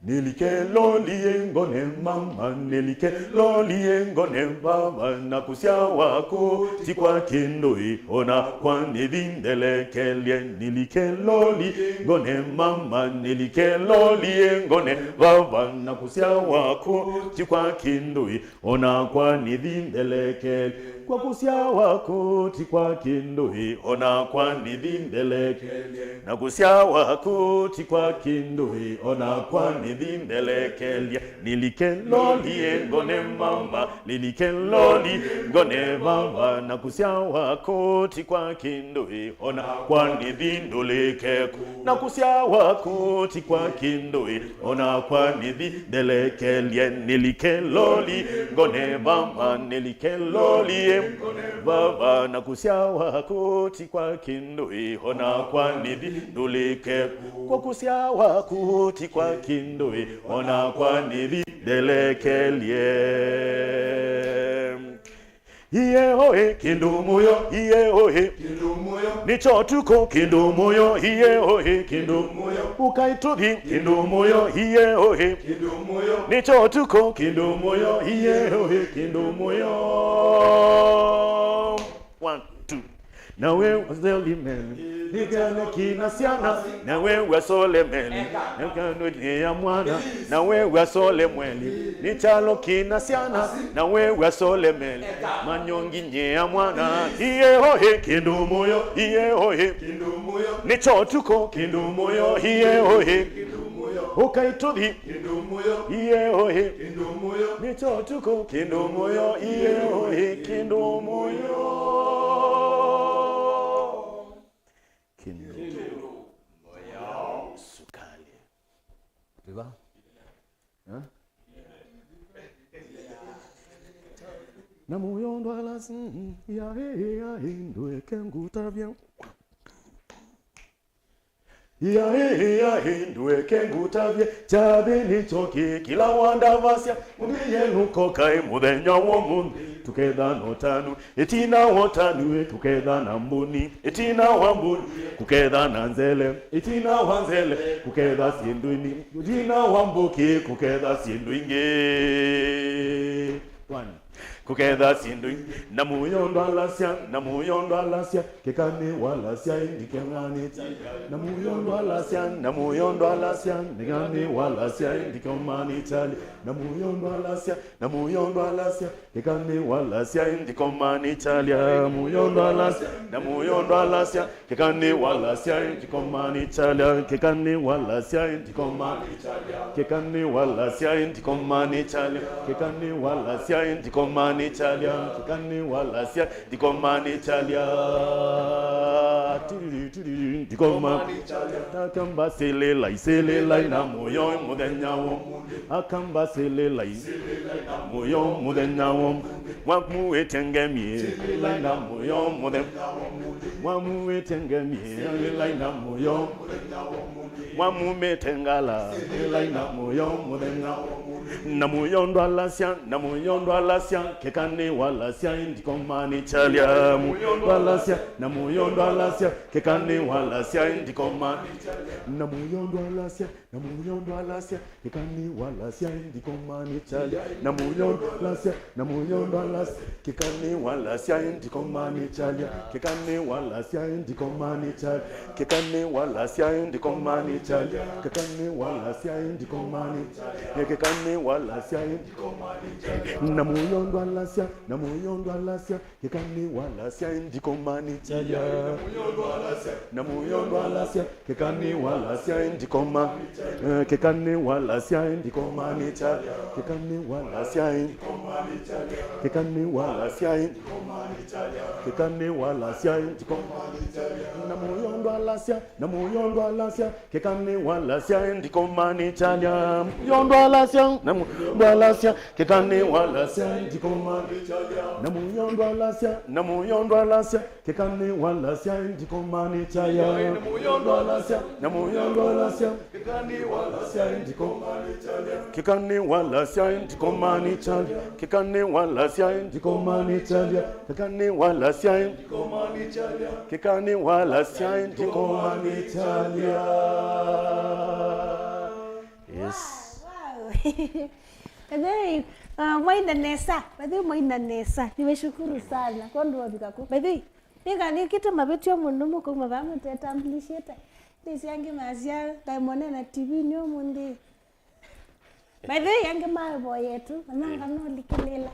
Nĩlike loli ngone mama, nĩlike loli ngone vava, na kũsyawa kũu ti kwa kĩndũ ĩ, ona kwa nĩthi ndelekelye. Nĩlike loli ngone mama, nĩlike loli ngone vava, na kũsyawa kũu ti kwa kĩndũ ĩ, ona kwa nĩthi ndelekelye. Kwa kũsyawa kũu ti kwa kĩndũ ĩ, ona kwa nĩthi ndelekelye. Na kũsyawa kũu ti kwa kĩndũ ĩ, ona kwa nĩthi ndelekelye. Nĩlike loli ngone mama, nĩlike loli ngone vava, na kũsyawa kũu ti kwa kĩndũ ĩ, ona kwa nĩthi ndũlĩke kũu. Na kũsyawa kũu ti kwa kĩndũ ĩ, ona kwa nĩthi ndelekelye. Nĩlike loli ngone vava, nĩlike loli ngone Vava na kũsyawa kũti kwa kĩndũ ĩ, ona kwa nĩthi ndũlĩke. Kwa kũsyawa kũti kwa kĩndũ ĩ, ona kwa nĩthi ndelekelye. Iye oĩ kĩndũ mũyo, iye oĩ kĩndũ mũyo. Nĩ kyo ũtukũ kĩndũ mũyo, iye oĩ kĩndũ mũyo. Ũkai tũthi kĩndũ mũyo, iye oĩ kĩndũ mũyo. Nĩ kyo ũtukũ kĩndũ mũyo, iye oĩ kĩndũ mũyo. One, two. Na we wasole meli, nĩkano kina syana, na we wasole meli, nĩkano ya mwana, na we wasole mweli, nĩ kyalo kina syana, na we wasole meli, manyongi nye ya mwana, iye oĩ kĩndũ mũyo, iye oĩ, nĩ kyo ũtukũ kĩndũ mũyo, iye oĩ, ũkai tũthi, iye oĩ, nĩ kyo ũtukũ kĩndũ mũyo, iye oĩ, kĩndũ mũyo. Kĩndũ. Sukali. Viva? Eh? Na mũyo ndwalasi, ya, ya, ya, ndweke ngutavya. Ya, ya, ya, ndweke ngutavya. Kyathĩ nĩ kyoki kĩla wandavasya. Mũthĩ yenu kokai mũthenya wa ũmũnthĩ. Tũketha na ũtanu. Ĩtina wa ũtanu, kũketha na mbũni. Ĩtina wa mbũni, kũketha na nzele. Ĩtina wa nzele, kũketha syĩndũ ini. Ĩtina wa mbũkĩ, kũketha syĩndũ ingĩ. One. Kũketha syĩndũ ingĩ. Na mũyo ndwalasya, na mũyo ndwalasya, kĩka nĩ walasya ĩndĩ kĩmanĩkya. Na mũyo ndwalasya, na mũyo ndwalasya, kĩka nĩ walasya ĩndĩ kĩmanĩkya. Na mũyo ndwalasya, na mũyo ndwalasya, kĩka nĩ walasya ĩndĩ kĩmanĩkya. Mũyo ndwalasya, na mũyo ndwalasya, kĩka nĩ walasya ĩndĩ kĩmanĩkya. Kĩka nĩ walasya ĩndĩ kĩmanĩkya. Kĩka nĩ walasya ĩndĩ kĩmanĩkya. Kĩka nĩ walasya ĩndĩ kĩmanĩkya. Kĩka nĩ walasya ĩndĩ kĩmanĩkya. Tiriri, tiriri, ĩndĩ kĩmanĩkya. Akamba sĩlĩlai, sĩlĩlai na mũyo mũthenya wa ũmũnthĩ. Akamba sĩlĩlai, sĩlĩlai na mũyo mũthenya wa ũmũnthĩ. Mwamuĩte ngemie, sĩlĩlai na mũyo mũthenya wa ũmũnthĩ. Mwamuĩte ngemie, sĩlĩlai na mũyo mũthenya wa ũmũnthĩ. Mwamumĩte ngala, sĩlĩlai na mũyo mũthenya wa ũmũnthĩ. Na mũyo ndwalasya, na mũyo ndwalasya, kĩka nĩ walasya ĩndĩ kĩmanĩkya. Mũyo ndwalasya, na mũyo ndwalasya, kĩka nĩ walasya ĩndĩ kĩmanĩkya. Na mũyo ndwalasya, na mũyo ndwalasya, kĩka nĩ walasya ĩndĩ kĩmanĩkya. Na mũyo ndwalasya, na mũyo ndwalasya, kĩka nĩ walasya ĩndĩ kĩmanĩkya. Kĩka nĩ walasya ĩndĩ kĩmanĩkya. Kĩka nĩ walasya ĩndĩ kĩmanĩkya. Kĩka nĩ walasya ĩndĩ kĩmanĩkya. Kĩka nĩ walasya ĩndĩ kĩmanĩkya. Na mũyo ndwalasya, na mũyo ndwalasya, kĩka nĩ walasya ĩndĩ kĩmanĩkya. Na mũyo ndwalasya, kĩka nĩ walasya ĩndĩ kĩma-, eh, kĩka nĩ walasya ĩndĩ kĩmanĩkya. Kĩka nĩ walasya ĩndĩ, kĩka nĩ walasya ĩndĩ, kĩka nĩ walasya ĩndĩ kĩmanĩkya. Na mũyo ndwalasya, na mũyo ndwalasya, kĩka nĩ walasya ĩndĩ kĩmanĩkya. Mũyo ndwalasya, na mũyo ndwalasya, kĩka nĩ walasya ĩndĩ kĩmanĩkya. Na mũyo ndwalasya, na mũyo ndwalasya, kĩka nĩ walasya ĩndĩ kĩmanĩkya. Na mũyo ndwalasya, na mũyo ndwalasya, kĩka nĩ walasya ĩndĩ kĩmanĩkya. Kĩka nĩ walasya ĩndĩ kĩmanĩkya. Kĩka nĩ walasya ĩndĩ kĩmanĩkya. Kĩka nĩ walasya ĩndĩ kĩmanĩkya. Kĩka nĩ walasya ĩndĩ kĩmanĩkya. Yes. Wow, wow. By the way, uh, mwaina nesa. By the way, mwaina nesa. Nimeshukuru sana. Kwa ndo wafika ku. By the way, nika nikite mavĩtyo mũno mũkauma vaa mũtetambulishĩte. Nĩsĩ angĩ masya, ngaimone na T V nĩ ũmũnthĩ. By the way, angĩ maĩvoye tu, mananga nolikĩlĩla.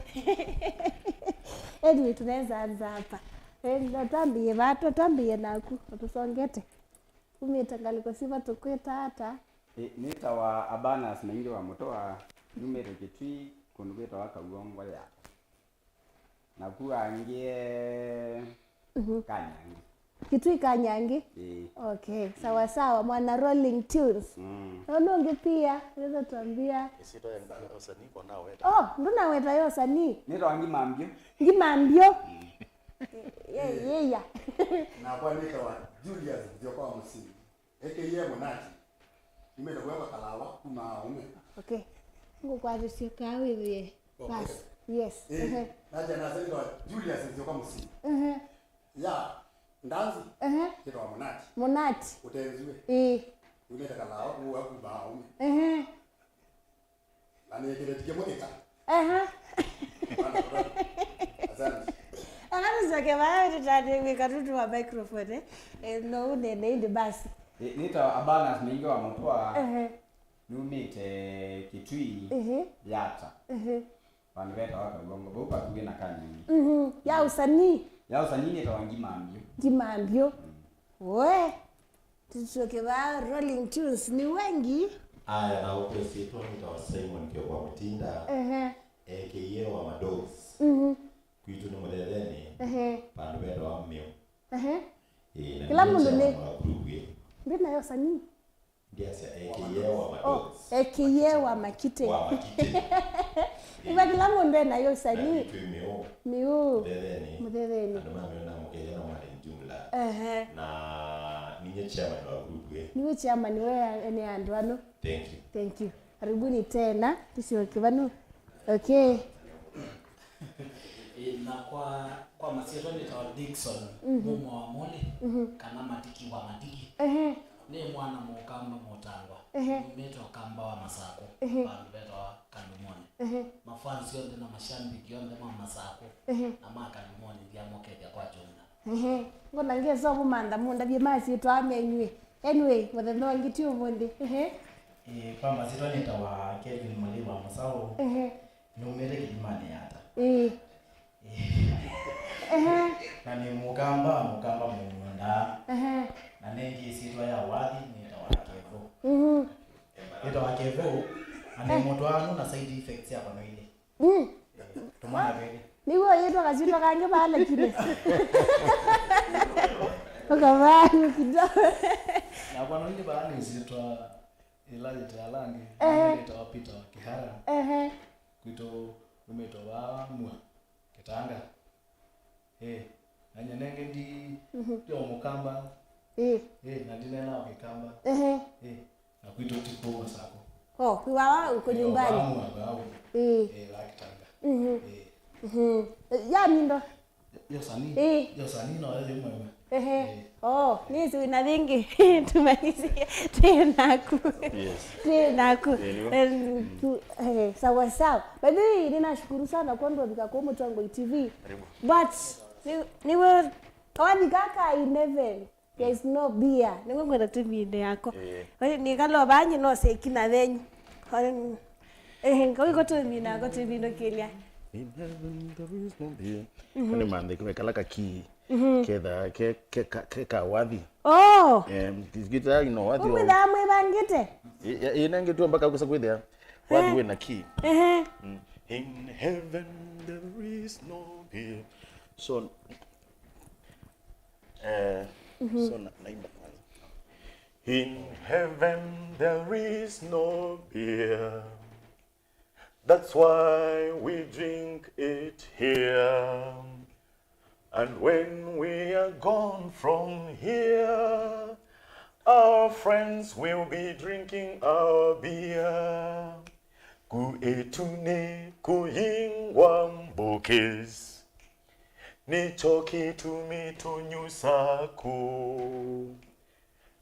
Anyway, tunaweza anza hapa. Eh, twambie vata, twambie naku, ũtũsongete. Umĩte ngalĩko siva tũkwĩta ata? Ĩ, nĩtawa Abanas Maingi wa Mũtoa, numĩte Kĩtui, kũndũ kwĩtawa Kauongo ya. Naku angĩ, mhm, Kanyangi. Kĩtui Kanyangi? Ĩĩ. Okay, sawa sawa, mwana Rolling Tunes. Mm. Na ũndũ ũngĩ pia, unaweza tuambia? Ĩsyĩtwa ya ũsanii kwa naweta. Oh, ndũnaweta yo ũsanii? Nĩtawa Ngima Mbyo. Ngima Mbyo? Mm. Ye, ye, ya. Nakwa nĩtawa Julius Nzioka wa Mũsini, A K A Mũnati. Numĩte kũekwa Kalawa kuma Aũme. Okay. Ngũkwatĩsya kaa wĩthĩe. Okay. Pass. Yes. Eh, ehe. Naja nasa nĩtawa Julius Nzioka Mũsini. Ehe. Ya, ndanzi. Ehe. Nĩtawa Mũnati. Mũnati. Ũtenziwe. Ĩĩ. Numĩte Kalawa kuma Aũme. Ehe. Na nĩkĩleti kĩmwe kĩka. Aha. Asante. Ala tũcoke vaa tũtandĩw'ĩka tũtũ wa microphone, eh? Eh, no ũnene ĩndĩ basi. Ĩ, nĩtawa Abanas Maingi wa Mũtwa. Ehe. Numĩte Kitui, ehe, Yata. Ehe. Vandũ vetawa Kaw'ongo, vau vakuvĩ na Kanyonyi. Mhm. Ya ũsanii? Ya ũsanii nĩtawa Ngimambyo. Ngimambyo. Mm. We. Tũcoke vaa Rolling Tunes nĩ wengi. Aya, na ũkwĩsĩtwa nĩtawa Simon Kioko wa Mũtinda, ehe, A K A wa Madogs. Mhm. Kwitũ nĩ Mũthethenĩ, ehe, vandũ vetawa Mĩũ. Ehe. Ĩĩ, na kĩla nĩ mũndũ nĩ chairman wa group ĩ. Ndĩ nayo sanii. Ndiasya A K A wa Madogs. Oh, A K A wa Makite. Wa Makite. Nĩva kĩla mũndũ e nayo sanii. Na twĩ Mĩũ. Mĩũ. Mũthethenĩ. Mũthethenĩ. Andũ ma Mĩũ na Mũkenya na Mwale jumla. Ehe. Na ninye chairman wa group ĩ. Niwe chairman we ene andũ anu. Thank you. Thank you. Karibuni tena. Tũsyoke vanu. Okay. Ĩ, na kwa, kwa masyĩtwa nĩtawa Dickson, mhm, Muma wa Moli, mhm, kana Matiki wa Matiki. Ehe. Nĩ mwana mũkamba mũtangwa. Ehe. Numĩte ũkamba wa Masakũ, ehe, vandũ vetawa Kalumoni. Ehe. Mafans onthe na mashambiki onthe ma Masakũ, ehe, na ma Kalumoni, ndiamũkethya kwa jumla. Ehe. Ngona ngesa ũmũmantha mũndavye masyĩtwa menyu. Anyway, mũthenya ũngĩ ti ũmũnthĩ. Ehe. Ĩ, kwa masyĩtwa nĩtawa Kelvin Mũlĩi wa Mũsaũ. Ehe. Numĩte Kĩlimanĩ Yata. Ĩĩ. Ĩĩ. Ehe. Na nĩ mũkamba, mũkamba mũũndaa. Ehe. Na nĩngĩ ĩsyĩtwa ya wathi nĩtawa Kevo. Mhm. Nĩtawa Kevo, na nĩ, eh, mũtwaano na side effects yakwa no ilĩ. Mm. Tũmwana twĩlĩ. Nĩw'o yĩtwa kasyĩtwa kangĩ vaa lakini. Ũkavaa kidogo. Nakwa no ilĩ vaa nĩsyĩtwa ĩla yĩte ala angĩ. Ehe. Nĩtawa Peter wa Kĩhara. Ehe. Kwitũ numĩtwe vaa Mua, Kĩtanga. Ĩĩ, na nyie nenge ndi, mhm, ndi o mũkamba. Ĩĩ. Ĩĩ, na ndineenaa o Kĩkamba. Ehe. Ĩĩ, na kwitũ ti kũu Masakũ. Oh, kwĩ wawa uko nyumbani. Ĩĩ, o vaa Mua, vaa Mua. Ĩĩ. Ĩĩ, vaa Kĩtanga. Mhm. Ĩĩ. Mhm. Ya mindo. Yo sanii. Ĩĩ. Yo sanii no yo mwewe. Ehe. Ĩĩ. Oh, nĩsĩ wĩna vĩngĩ. Tumalizie. Twĩ naku. Yes. Twĩ naku. Ĩĩ, nĩguo. Eh, tu-, eh, sawa sawa. By the way, ninashukuru sana kwa ndo vika kwa Mũtongoi T V. Karibu. But ni, niwe kawani kaka in heaven. There is no beer. Nĩguo ngwenda tũmine yako. Eh. Wani nikalo vanyi no seki na venyu. Wani, eh, ngawiko tũmina yako tũmino kĩlya. In heaven there is no beer. Mhm. Kani mandhe kumekala kaki. Mhm. Ketha ke, ke, ka, ke ka wathi. Oh. Em, kĩsikita ino wathi. Umwĩthaa mwĩvangĩte? Ĩ, ĩ, ĩ, nenge tu mpaka kusa kwĩthĩa. Wathi, eh, wĩ na key. Ehe. Mm. In heaven there is no beer. So, eh, mhm, so na, naimba kwanza. In heaven there is no beer. That's why we drink it here. And when we are gone from here, our friends will be drinking our beer. Kũĩtu nĩ kũyingwa mbũkĩsi, nĩkyo kĩtumi tũnyusa kũũ.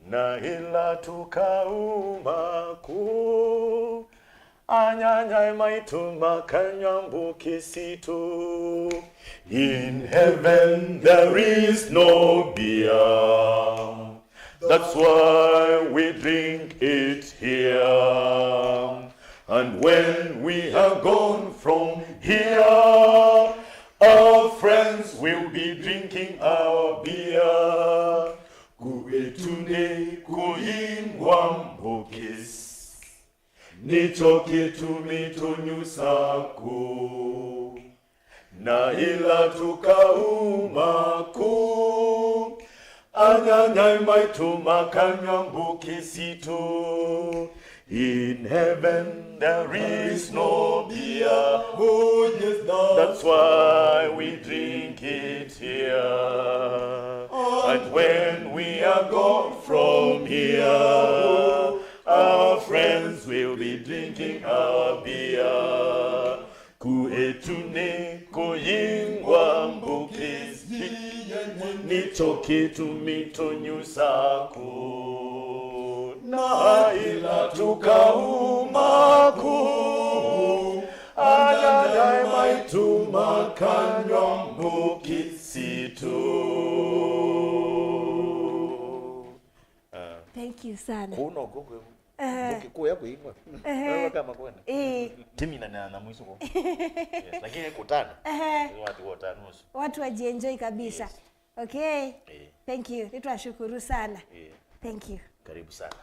Na ĩla tũkauma kũũ, anyanyae maitũ makanyw'a mbũkĩ sitũ. In heaven there is no beer. That's why we drink it here. And when we are gone from here, our friends will be drinking our beer. Kũĩtu nĩ kũyingwa mbũkĩsi, nĩkyo kĩtumi tũnyusa kũũ. Na ĩla tũkauma kũũ, anyanyae maitũ makanyw'a mbũkĩ sitũ. In heaven there is no beer. Oh, yes, that's why we drink it here. And when we are gone from here, our friends will be drinking our beer. Kwetu nĩ kũyĩngwa mbũkĩsi, nĩkyo kĩtumi tũnyusaku. Na ĩla tũkauma kũu, anyanya maitũ makanyw'a mbũkĩsi tu. Ah. Thank you sana. Kũu nokuo kwĩ Ehe. Mbũkĩ kũya kwĩ imwe. Ehe. Wewe kama kwene. Ĩĩ. Timina na, na mwiso ko. Yes, lakini kutana. Ehe. Watu watano. Watu wajienjoy kabisa. Yes. Okay. Eh. Thank you. Nitwashukuru sana. Eh. Thank you. Karibu sana.